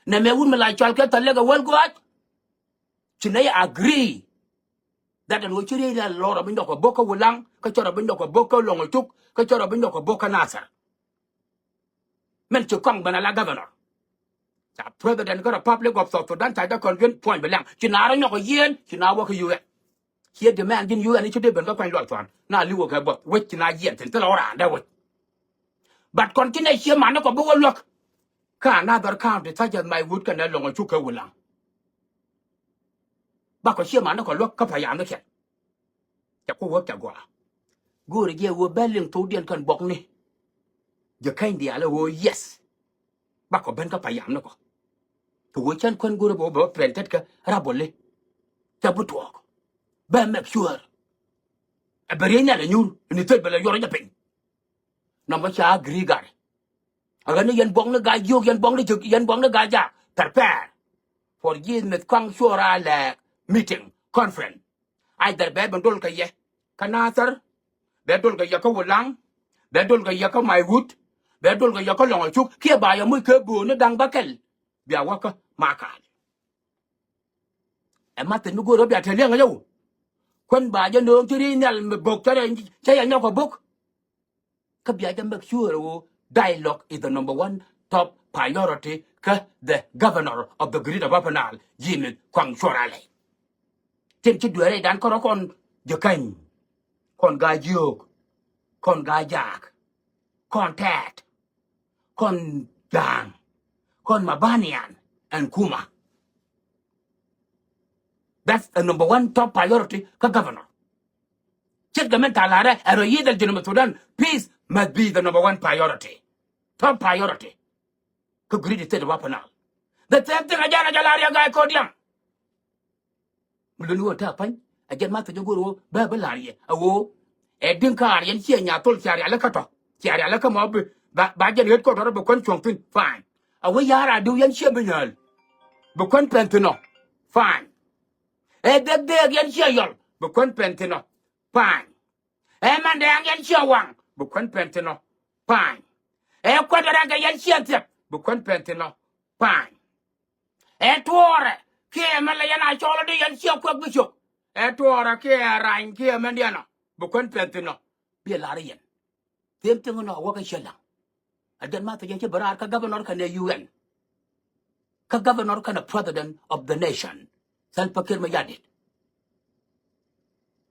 nɛ mɛ wut mi la cɔal kɛ thɔl lek ɛ wäl gua̱a̱c. Ci nɛ yɛ agree that ɛn wä ci riey nhial rɔɔdɛ bi nyɔk kɛ bok kä Wulaŋ kä cɔrɔ bi nyɔk kɛ bok kä Lɔŋɔcuk kä cɔrɔ bi nyɔk kɛ bok kä Nasir. Min ci kɔŋ ben a la governor. Ca president kä Republic of South Sudan ca jɛ convince puɔ̱ny bi lɛŋ. Ci na rɔ nyɔk ɔ yieen, ci na wä kä U N. Ciɛ demand ji̱n U N i̱ ci dee ben kä kuany lual thuan. Na li̱w ɔ kɛ buɔth, wec ci na yieen thi̱n, thilɛ wä raan dee wec. But kɔn ci nɛ ciɛ man ni kɔ bi wä luäk. Kä another county such as Maiwut kɛnɛ Lɔŋɔcuk kɛ Wulaŋ. Bakɔ ciɛ man ni kɔ luäk kä payam ni kɛn. Cɛ ku wä cɛ gɔaa. Go̱o̱rɛ jɛ wä bɛ liŋ thokdiɛn kɛn buɔkni. Jɛ käny diaal ɛ wä yes. Bakɔ ben kä payam ni kɔ. Kɛ wä cän kuän go̱o̱rɛ bɛ wä bɛ wä pɛn tet kɛ raboli. Cɛ bi tuɔɔk. Bɛ make sure. Ɛ bɛ riey nhial ɛ nyuur ni thil bɛ lɛ yuɔr jɛ piny. Nɔmɔ ca agree gat. A ɣän ni yɛn buɔkni gaa jiök, yɛn buɔkni jök, yɛn buɔkni gaa jaak. Prepare for ji̱ meth kɔaŋ cuɔr a lɛɛk meeting, conference. Either bɛ ben dol kɛ yɛ kä Nathir, bɛ dol kɛ yɛ kä Wulaŋ, bɛ dol kɛ yɛ kä Maiwut, bɛ dol kɛ yɛ kä Lɔŋɔcuk, kiɛ ba yɛ muc kɛ bo̱o̱ni da̱ŋ bäkɛl. Bia wä kä Makal. Ɛ ma thiec mi go̱o̱r ɣä bia te liɛŋ ɛ jɛ wä. Kuän ba jɛ nööŋ ci riey nhial mi bök cä yɛ, cä yɛ nyɔk kɛ bök. Kä bia jɛ make sure ɣöö dialogue is the number one top priority kä the governor of the Greater Upper Nile, Jimmy Kuaŋ Cuɔr Alɛ. Tin ci dueerɛ dan kärɔ kɔn jɛ käny, kɔn gaa jiök, kɔn gaa jaak, kɔn tɛɛt, kɔn ja̱a̱ŋ, kɔn mabanian ɛn kuma. That's the number one top priority kä governor. Ce̱tkɛ min ta̱a̱ la̱rɛ ɛ rɔ yiëëth al Junub Sudan, peace must be the number one priority. Top priority. Kä Greater State of Upper Nile. The same thing a jɛn a jɛ la̱r yɛ Guy Kodiak. Mi luni wä ta̱a̱ pa̱ny a jɛn ma thec a go̱r wä bä bi la̱r yɛ a ɣöö ɛ Diŋ kaar yɛn ciɛ Nyathol cia rialikä tɔ cia rialikä mɔ bi ba, ba jɛn ɣet kɔn tɔrɔ bi kuän cuɔ̱ŋ thi̱n. Fine. A wä ya̱r a diw yɛn ciɛ bi nyääl bi kuän pɛn thi̱n ɔ. Fine. Ɛ dhek dhek yɛn ciɛ yɔl bi kuän pɛn thi̱n ɔ. Fine. Ɛ mandɛɛŋ yɛn ciɛ waŋ bi kuän pɛn thi̱n ɔ. Fine. Ɛ kuat rɛkɛ yɛn ciɛ thiɛp bi kuän pɛn thi̱n ɔ. Fine. Ɛ tuɔɔrɛ kiɛ mɛ lɛ yɛn a cɔɔl di yɛn ciɛ kuɛk bi cop. Ɛ tuɔɔrɛ kiɛ rany kiɛ mɛndiɛn ɔ bi kuän pɛn thi̱n ɔ. Bi lar yɛn. Them thing nɔ wä kä ciɛ laŋ. A jɛn ma thec yɛn ci bi raar kä governor kɛnɛ U N. Kä governor kɛnɛ president of the nation. Salva Kiir Mayardit.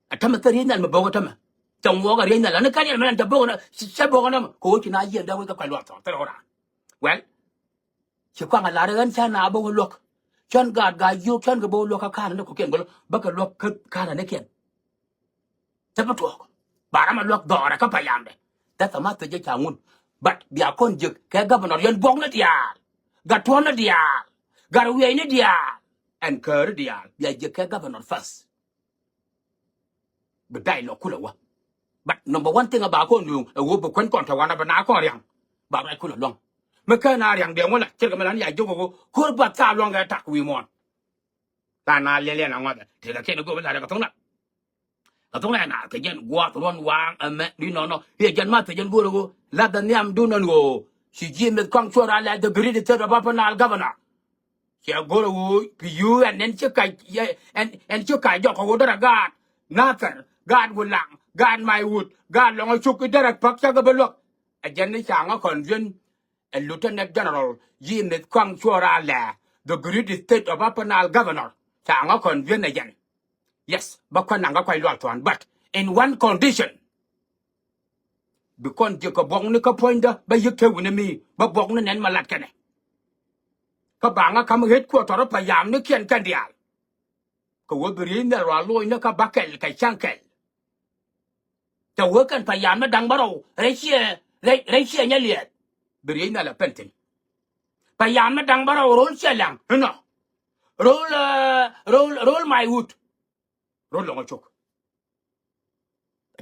A tämɛ thil riey nhial mi bo̱k a tämɛ. Cɛ ŋuɔk a riey nhial ani kɛn yɛn mi nɛn cɛ bo̱k a nɔ cɛ bo̱k a nɔ mɛ kɛ ɣöö ci na yieen dee wec kä kɔc luath thɔɔk thil ɣöö raan. Well, ci kɔaŋ a lar ɣän cä na bo̱k a luäk. Cän gaat gaa yio̱o̱k cän kɛ bo̱k a luäk kä ka̱n ni kɔkiɛn gɔlä bä kɛ luäk kä ka̱n ni kiɛn. Thil bi tuɔɔk. Ba ram a luäk dhɔrɛ kä payamdɛ. That's a message ca ŋun. But bia kɔn jiäk kɛ governor yɛn buɔkni diaal. Gat tuɔ̱ɔ̱ni diaal. Gat wiɛcni diaal. Ɛn kääri diaal bia jiäk kɛ governor first. Bi dialogue kulɛ wä. But number one thing about kɔn nuŋ ɛ ɣöö bi kuän kɔn te wanɛ bi na kɔn riaŋ. Ba ruac kulɛ luaŋ. Mi ken a riaŋ diɛ ŋuɔlɛ ce̱tkɛ mi lan ya jiök ɛ ɣöö ko̱r ba thaak luaŋ kɛ tak wi̱i̱ muɔ̱ɔ̱n. La na liɛl yɛn a ŋuathɛ tekɛ kiɛn ɛ go̱o̱p in la rɛ kɛ thoŋ na. Kɛ thoŋ na ɛn a kɛ jɛn gua̱a̱th ruɔ̱n waaŋ ɛmɛ ni nɔnɔ i̱ ɛ jɛn ma thɛ jɛn go̱o̱r ɛ ɣöö la dhɛ nhiam dun ɛn ɣöö ci ji̱ mith kɔaŋ cuɔr a lɛ the great state of Upper Nile governor. Ciɛ go̱r ɛ ɣöö pi yuu ɛn ɛn ci kac ɛn ɛn ci kac jɔk kɛ ɣöö derɛ gaat Nathɛr, gaat Wulaŋ, gaat Maiwut, gaat Lɔŋ Acuk i̱ derɛ päk cakɛ bi luäk. Ɛ jɛn ni ca ŋä convince ɛ Lieutenant General ji̱ mith kɔaŋ cuɔr a lɛ the great state of Upper Nile governor. Ca ŋä convince ɛ jɛn. Yes, bä kuän naŋ kä kuac lual thuan, but in one condition. Bi kɔn ji̱ kɛ buɔkni kä puɔ̱nydä bä yi̱k te wi̱ni mi bä buɔkni nɛn ma lat kɛnɛ. Kä baŋä ka̱m ɣet kuɔtɔr payamni kiɛn kɛn diaal. Kɛ wä bi riey nhial rual lo̱cni kä bä kɛl kɛ cäŋ kɛl. Tɛ wä kɛn payamni da̱ŋ bärɔw rɛy ciɛ rɛy rɛy ciɛ nyɛ liɛɛt. Bi riey nhial ɛ pɛn thi̱n. Payamni da̱ŋ bärɔw ro̱l ciɛ la̱ŋ inɔ. Ro̱l ro̱l ro̱l Maiwut. Ro̱l Lɔŋ Acuk.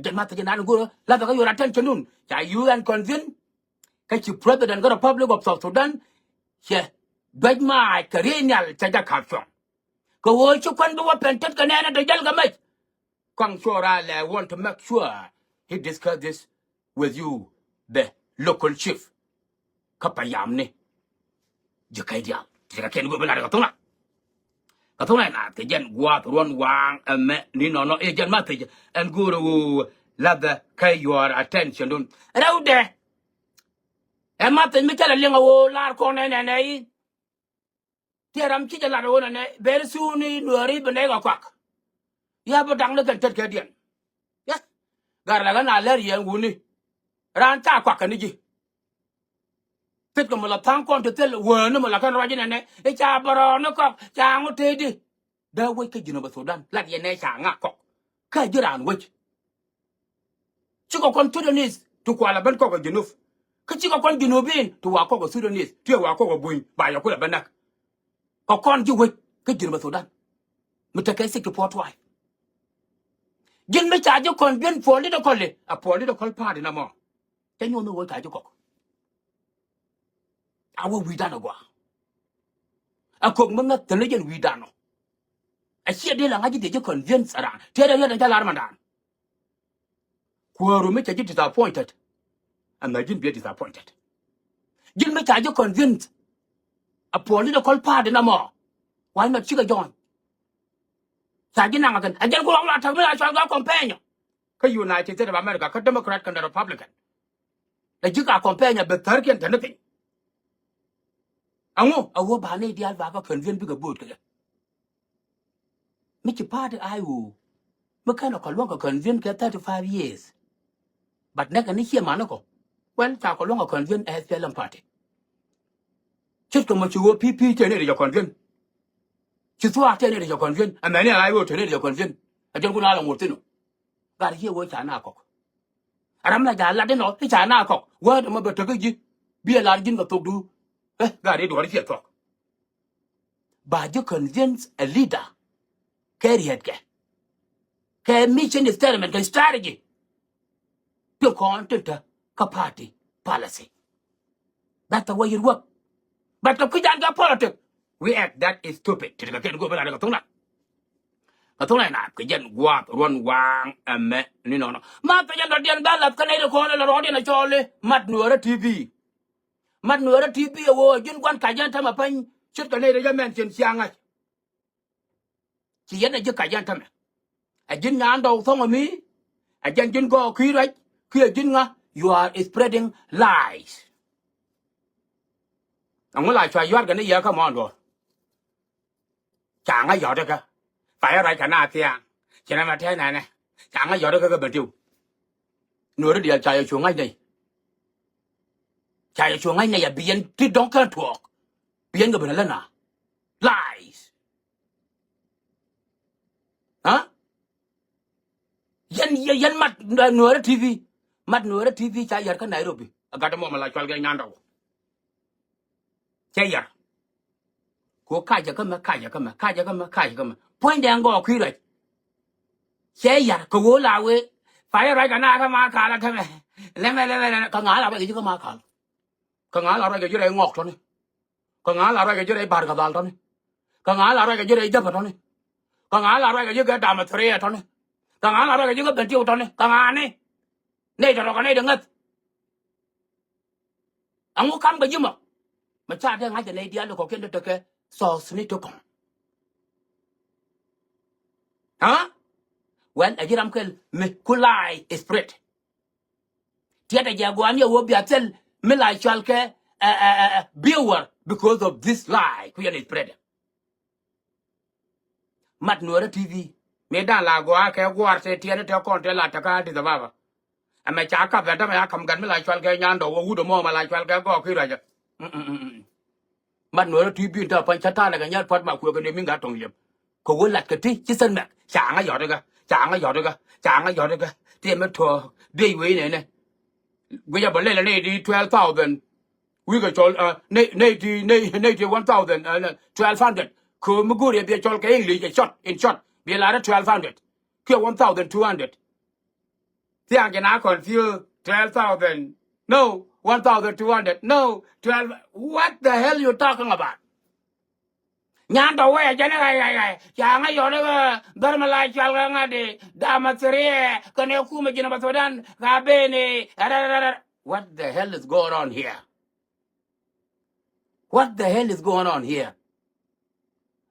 Jɛn ma thiec nan go̱o̱rä la bɛ kä your attention nun ca U N convene. Kä ci president kä Republic of South Sudan cɛ duec maac kɛ riey nhial cɛ jɛ ka̱p cuɔ̱ŋ. Kɛ ɣöö ci kuän bi wä pɛn tet kɛ nɛɛnɛ te jäl kɛ mec. Kɔaŋ cuɔr a lɛ want to make sure he discuss this with you the local chief. Kä payamni ji̱ kɛc diaal ti kɛ kɛn go̱o̱p in lar kɛ thoŋ na. Kɛ thoŋ na ɛn a kɛ jɛn gua̱a̱th ruɔ̱n waaŋ ɛmɛ ni nɔnɔ i̱ jɛn ma thiec ɛn go̱o̱r ɛ ɣöö lathɛ kä your attention dun rɛwdɛ. Ɛ ma thiec mi cä lɛ liŋ ɛ ɣöö lar kɔn ɛn ɛn ɛ i̱ Tiɛ ram ci jɛ lat ɣöö nɛnɛ very soon ni Nuääri bi nɛy kɛ kuak. Ya bi da̱ŋ ni kɛn tet kɛ diɛn. Yes. Gar la ɣän a lɛr yɛn wuni. Raan ca kuak kɛ ni ji̱. Thit kɛ mi la tha̱a̱ŋ kɔn ti thil wääni mi la kɛn ruac inɛnɛ i̱ ca bärɔɔni kɔk ca ŋu tëëdi. Dee wec kä Jinub Sudan lat yɛn nɛ ca ŋa kɔk. Kä ji̱ raan wec. Cikɛ kɔn Sudanese ti kual a ben kɔk ɛ Junub. Kä cikɛ kɔn Junubin ti wa kɔk ɛ Sudanese ti wa kɔk ɛ buny ba yɛ kulɛ ben näk. Kɛ kɔn ji̱ wec kä Junub Sudan. Mi tekɛ sixty four tribe. Ji̱n mi ca ji̱ convince politically a political party na mɔ. Cɛ nyuɔth ni wec ca ji̱ kɔk. A wä wi̱i̱dan a gɔaa. A kok mi ŋäth thil ni jɛn wi̱i̱dan ɔ. A ciɛ dee la ŋa̱c ji̱ dee ji̱ convince a raan tëë dee riet a jɛ lar mandan. Kuääru mi ca ji̱ disappointed. Ɛmɛ ji̱n biɛ disappointed. Ji̱n mi ca ji̱ convince a political party na mɔ. Why not cikɛ join? Ca ji̱ naŋ a kɛn a jɛn ku rɔk la täk mi la cɔl kä companion. Kä United States of America kä Democrat kɛn Republican. La ji̱ ka companion bɛ thärkiɛn täni piny. Aŋu a wä ba nɛy diaal ba kä convince bikɛ bo̱o̱t kɛ jɛ. Mi ci party I O mi kɛn a kɔ luɔ̱ŋ kɛ convince kɛ thirty five years. But nɛkɛ ni ciɛ mani kɔ. Well ca kɔ luɔ̱ŋ kɛ convince S P L M party. Ce̱tkɛ mɔ ci ɣöö P P tëë ni ri jɛ convince. Ci thuaak tëë ni ri jɛ convince. Ɛ mɛni I O tëë ni ri jɛ convince. Ɛ jɛn kun a lɔ ŋot thin ɔ. Gat ciɛ ɣöö ca na kɔk. Ram la ja lat inɔ i̱ ca na kɔk wä dɛ mɔ bɛ tek i̱ ji̱. Bi ɛ lar ji̱n kɛ thokdu. Eh, gat i̱ duɔ̱ɔ̱r ciɛ thuɔk. Ba ji̱ convince a leader kɛ riɛtkɛ kɛ mission statement kɛ strategy. Ti kɔn tin te kä party policy. That's the way it work. But kɛ kui̱ jan kɛ politic we act that is stupid. Ti kɛ kɛn go̱o̱p in la kɛ thuŋ na. Kɛ thuŋ na in a kɛ jɛn gua̱a̱th ruɔ̱n waaŋ ɛmɛ ni nɔnɔ. Ma kɛ jɛn dɔ̱diɛn bä lath kä nɛy ti kɔn in la rɔɔdiɛn a cɔɔli Mat Nuäärä T V. Mat Nuäärä T V ɛ ɣöö ji̱n gua̱n kac jɛn tämɛ päny ce̱tkɛ nɛy ti jɛ mɛn cin cia ŋa̱c. Ci yɛn ɛ ji̱ kac yɛn tämɛ. Ɛ ji̱n nyan dɔw thɔŋ ɛ mi. Ɛ jɛn ji̱n gɔɔk ki̱i̱r rɛc kiɛ ji̱n ŋa. You are spreading lies. Ɛŋu la cua yua̱r kɛ ni yɛ kä mɔɔn duɔ̱ɔ̱r. Ca ŋa yɔt kä. Ca yɛ ruac kɛ na thia̱a̱ŋ. Ci nɛ mɛ tɛn nɛnɛ. Ca ŋa yɔt kä kä bɛ tiw. Nuɔri diaal ca yɛ cu ŋa̱c nɛy. Ca yɛ cu ŋa̱c nɛy a bi yɛn ti dɔ̱ŋ kɛn tuɔɔk. Bi yɛn kɛ ben a lä na. Lies. Ha? Yɛn yɛn mat Nuäärä T V. Mat Nuäärä T V ca yɛr kä Nairobi. A gat mɔ mɛ la cual gɛ nyandɔw. Cɛ yɛr. Ko kacɛ kä mɛ kacɛ kä mɛ kacɛ kä mɛ kacɛ kä mɛ puɔ̱nydɛ ŋgɔɔ kui̱ rɛc. Cɛ yɛr kɛ ɣöö la wee. Payɛ ruac kɛ na kä ma kal a tämɛ. Lɛmɛ, lɛmɛ, lɛmɛ. Kä ŋa̱a̱ la ruac kɛ ji̱ kä ma kal. Kä ŋa̱a̱ la ruac kɛ ji̱ rɛy ŋɔk tɔ̱ni. Kä ŋa̱a̱ la ruac kɛ ji̱ rɛy bar kɛ dhal tɔ̱ni. Kä ŋa̱a̱ la ruac kɛ ji̱ rɛy jäpä tɔ̱ni. Kä ŋa̱a̱ la ruac kɛ ji̱ kɛ damɛ thiriɛ tɔ̱ni. Kä ŋa̱a̱ la ruac kɛ ji̱ kɛ ben tiw tɔ̱ni. Kä ŋa̱a̱ ni. Nɛy tɔ̱tɔ̱ kɛ nɛy di ŋäth. Aŋu kam kɛ ji̱ mɔ. Mɛ ca dee ŋa̱c kɛ nɛy diaal di kɔ̱kiɛn di tekɛ thɔɔth ni ti kɔ̱ŋ. Aa? Wɛl, ɛ ji̱ ram kɛl mi ku lie spread. Tiɛt ɛ jɛ gua̱a̱n yɛ wä bia thil mi la cual kɛ, ɛ, ɛ, ɛ, ɛ, viewer because of this lie ku yɛn spread. Mat Nuɔrɛ T V. Mi dan la gɔaa kɛ gua̱a̱r tɛ tiɛt ni tɛ kɔn tɛ la tɛ kä Addis Ababa. Ɛmɛ ca kap bɛ dämɛ ya kam gat mi la cual kɛ Nyandɔ wä wut ɛmɔ mɛ la cual kɛ gɔɔk ki ruacä. Mm, mm, mm, mm. Mat Nuɔrɛ T V in tɛ pany cä ta̱a̱ lɛ kɛ nyɛr puɔ̱t ma kuëë kɛ ni mi ŋa̱ tɔŋ liɛm. Kɛ wä lat kɛ ti ci sɛn mɛk. Ca ŋa yɔt ikä. Ca ŋa yɔt ikä. Ca ŋa yɔt ikä. Ti ɛmɛ tuɔɔk. Dee wee nɛnɛ. Guic a bä lɛl a nɛy di twelve thousand. Wikɛ cɔl, uh, nɛy, nɛy ti, nɛy, nɛy ti one thousand, uh, twelve hundred. Kɛ mi go̱o̱r yɛ biɛ cɔl kɛ English, ɛ short, in short. Biɛ lar ɛ twelve hundred. Kiɛ one thousand two hundred. Thiaŋ kɛ na confuse, twelve thousand. No, one thousand two hundred. No, twelve. What the hell you talking about? Nyandɔ wee jɛn i̱ ɣa̱c ɣa̱c ɣa̱c ca ŋäc yɔt i̱ ɣä dhär mi la cual kä ŋa̱t i̱ damä thiriɛ kɛnɛ kumɛ ji̱n bä Sudan ka ben i̱ rɛrɛrɛrɛ. What the hell is going on here? What the hell is going on here?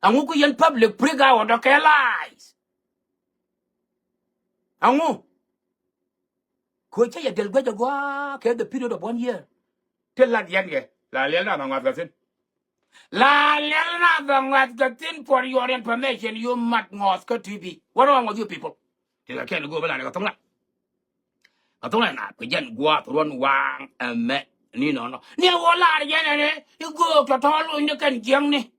Aŋu ku yɛn public freak out ɔ kɛ lies? Aŋu? Kɛ cä yɛ del guec a gɔaa kɛ the period of one year. Ti lat yɛn kɛ la liɛl na bɛ ŋuath kɛ thi̱n. La liɛl na bɛ ŋuath kɛ thi̱n for your information, you mat ŋɔth kä T V. What wrong with you people? Ti la kɛn go̱o̱p la ni kɛ thoŋ la. Kɛ thoŋ la na kɛ jɛn gua̱a̱th ruɔ̱n waaŋ ɛmɛ ni nɔnɔ. Ni wä lar yɛn ɛn i̱ go̱o̱k tɔ̱tɔ̱ lo̱ny ni kɛn jiäkni.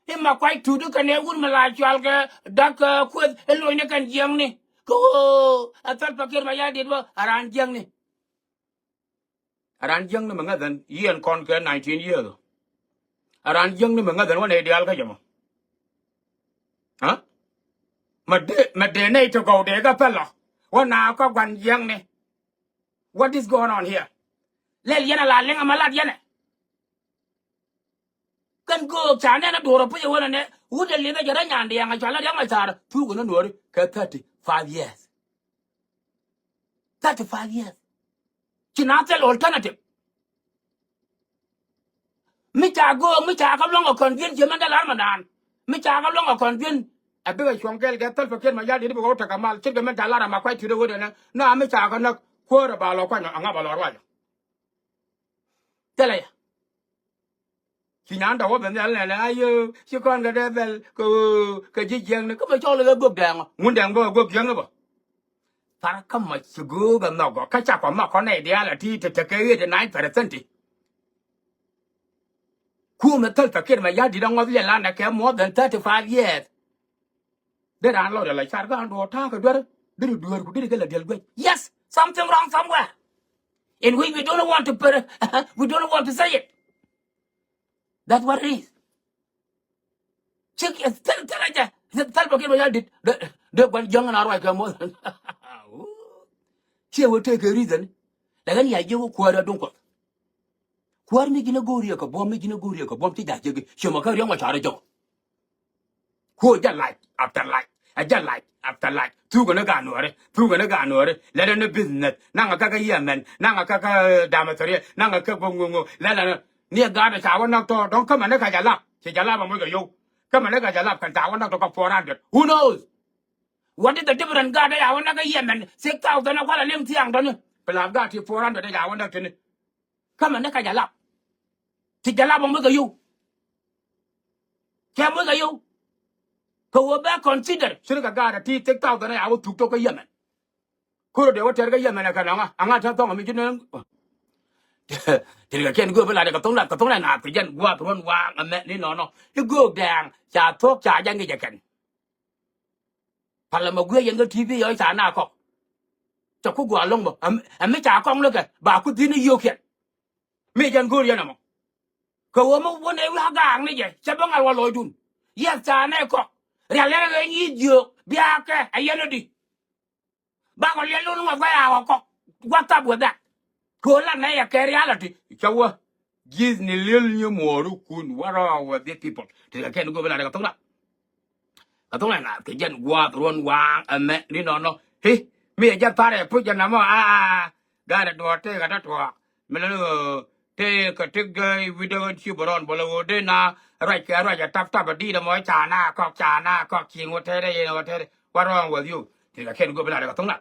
I̱ ma kuac tut i̱ kɛn ɛ wut mi la cual kɛ dak, ɛ, kueth i̱ lo̱cni kɛn jiäkni. Kä ɣöö ɛ Salva Kiir Mayardit bä a raan jiäkni. A raan jiäkni mi ŋäth ɛn yiɛn kɔn kɛ nineteen years. A raan jiäkni mi ŋäth ɛn wä nɛy diaal kä jɛ mɔ. Aa? Mɛ dee, mɛ dee nɛy ti gɔw dee kɛ pɛl ɔ wä na kä gua̱n jiäkni. What is going on here? Lɛl yɛn a la liŋ ɛmɛ lat yɛn ɛ. Kɛn göök ca nɛn a duɔ̱ɔ̱r a puc a wen a nɛ wut a lieth a jɛ rɛ nyan diaŋ a cɔal a Riɛk Macar thuk in a nuɔ̱ɔ̱ri kɛ thirty five years. Thirty five years. Ci na thil alternative. Mi ca göök mi ca kä luäŋ a convince ciɛ mɛn dee lar mɛ naan. Mi ca kä luäŋ a convince a bikɛ cuɔ̱ŋ kɛɛl kɛ Salva Kiir Mayardit bikɛ wä tekɛ mal ce̱tkɛ mɛn ca lar a ma kuac ti̱t a wut a nɛ na mi ca kä näk kuäär a ba lɔ kuany a ŋa̱p a lɔ ruac. Thilɛ yɛ. Ci Nyandɔ wä ben nhial nɛnɛ ayö ci kɔn kɛ dee bɛl kɛ ɣöö kɛ ji̱ jiäkni kä bɛ cɔl kɛ gök dɛɛŋɔ. Ŋun dɛɛŋ bä kɛ gök jiäkni bä. Thar kä ma ci göök ɛ nhɔk ɔ kä ca kɔ ma kɔn nɛy diaal a ti te tekɛ ɣet ɛ nine percent. Kumɛ Salva Kiir Mayardit a ŋɔth liɛl an ɛ kɛ more than thirty five years. Dee raan lɔcdɛ la car gaan duɔɔr ta̱a̱ kɛ duer. Deri duer ku deri kɛ la diɛl guec. Yes, something wrong somewhere. In which we don't want to put, we don't want to say it. That's what it is. Cik thil thil a jɛ thil bä kɛ bä ya dit. Dee gua̱n jäŋ na ruac kɛ moth. Ciɛ wä tëë kɛ reason. Lakin ya jiɛ wä kuäär a duŋ kuɔth. Kuäär mi ji̱n a go̱o̱r yɛ kɛ buɔ̱m mi ji̱n a go̱o̱r yɛ kɛ buɔ̱m ci ja̱ jiäk. Ciɛ mɔ kä Riɛk Macar a jɔk. Kuɔ jɛ lac after lac. Ɛ jɛ lac after lac. Thuk ni gaa nuɔri. Thuk ni gaa nuɔri. Lɛt ni business. Naŋ a kä kä yɛ mɛn. Naŋ a kä kä damɛ thɛriɛ. Naŋ a kä kä ŋuŋu. Lɛt ni. Ni gaa dɛ ca wä näk tɔɔ dɔ̱ŋ kä mɛ ni ka jɛ lap. Ci jɛ lap a muc kɛ yow. Kä mɛ ni ka jɛ lap kɛn ca wä näk tɔɔ kä four hundred. Who knows? What is the difference? Gaa dɛ ca wä näk kä yɛ mɛn. Six thousand a kual a liŋ thiaŋ tɔni. Plus gaa ti four hundred dɛ ca wä näk tini. Kä mɛ ni ka jɛ lap. Ti jɛ lap a muc kɛ yow. Cɛ muc kɛ yow. Kɛ wä bɛ consider. Ciri kɛ gaat a ti six thousand a ya wä thuk tok kä Yemen. Koro dee wä tɛr kä Yemen ɛ kɛ nɔŋä. Aŋa tɛ thɔŋ mi ci nöŋ. Ti kɛ kiɛn göök bi la dee kɛ thoŋ la kɛ thoŋ la naath kɛ jɛn gua̱a̱th ruɔ̱n waaŋ ɛmɛ ni nɔnɔ. I̱ göök dɛɛŋ ca thok ca jɛ ŋic ɛ kɛn. Palä mɛ guiɛ yɛn kä T V yɔ ca na kɔk. Cɛ ku gua̱a̱ lo̱ŋ bä. Ɛm, ɛmi ca kɔŋ ni kɛ ba ku dhi̱n i̱ yio̱o̱kiɛn. Mi jɛn go̱o̱r yɛn ɛmɔ. Kɛ ɣöö mi wä nɛ wi̱i̱ a gaakni jɛ cɛ bä ŋa̱l wä lɔcdun. Yɛth ca nɛ kɔk rial yɛn ɛ ɣɛny yi̱ jiöök biaakɛ ɛ yɛn ɛ di. Bakɔ liɛl lun ŋuɔth kɔ ya kɔ kɔk. What's up with that? Kɛ ɣöö lat nɛ yɛ kɛ reality. Cä wä. Ji̱th ni li̱el nyi muɔɔrikun. What wrong with these people? Ti kɛ kɛn go̱o̱p in a dee kɛ thok na. Kɛ thok na na kɛ jɛn gua̱a̱th ruɔ̱n waaŋ ɛmɛ ni nɔnɔ. Hi, mi ɛ jɛ tharɛ puc jɛ namɔ a. Ga̱rɛ duɔ̱ɔ̱r tëëkɛ tɔ̱ tuɔɔk. Mi lɛ ni ɣöö tëëkɛ ti gäi wi̱dä ɣän ci bɛ rɔn bä lɛ ɣöö dee na ruac kɛ ruac ɛ tap tap ɛ di̱i̱t ɛmɔ ca na kɔk ca na kɔk ci ŋuɔ̱t tɛɛrɛ yɛn ɣöö tɛɛrɛ. What wrong with you? Ti kɛ kɛn go̱o̱p in a dee kɛ thok na.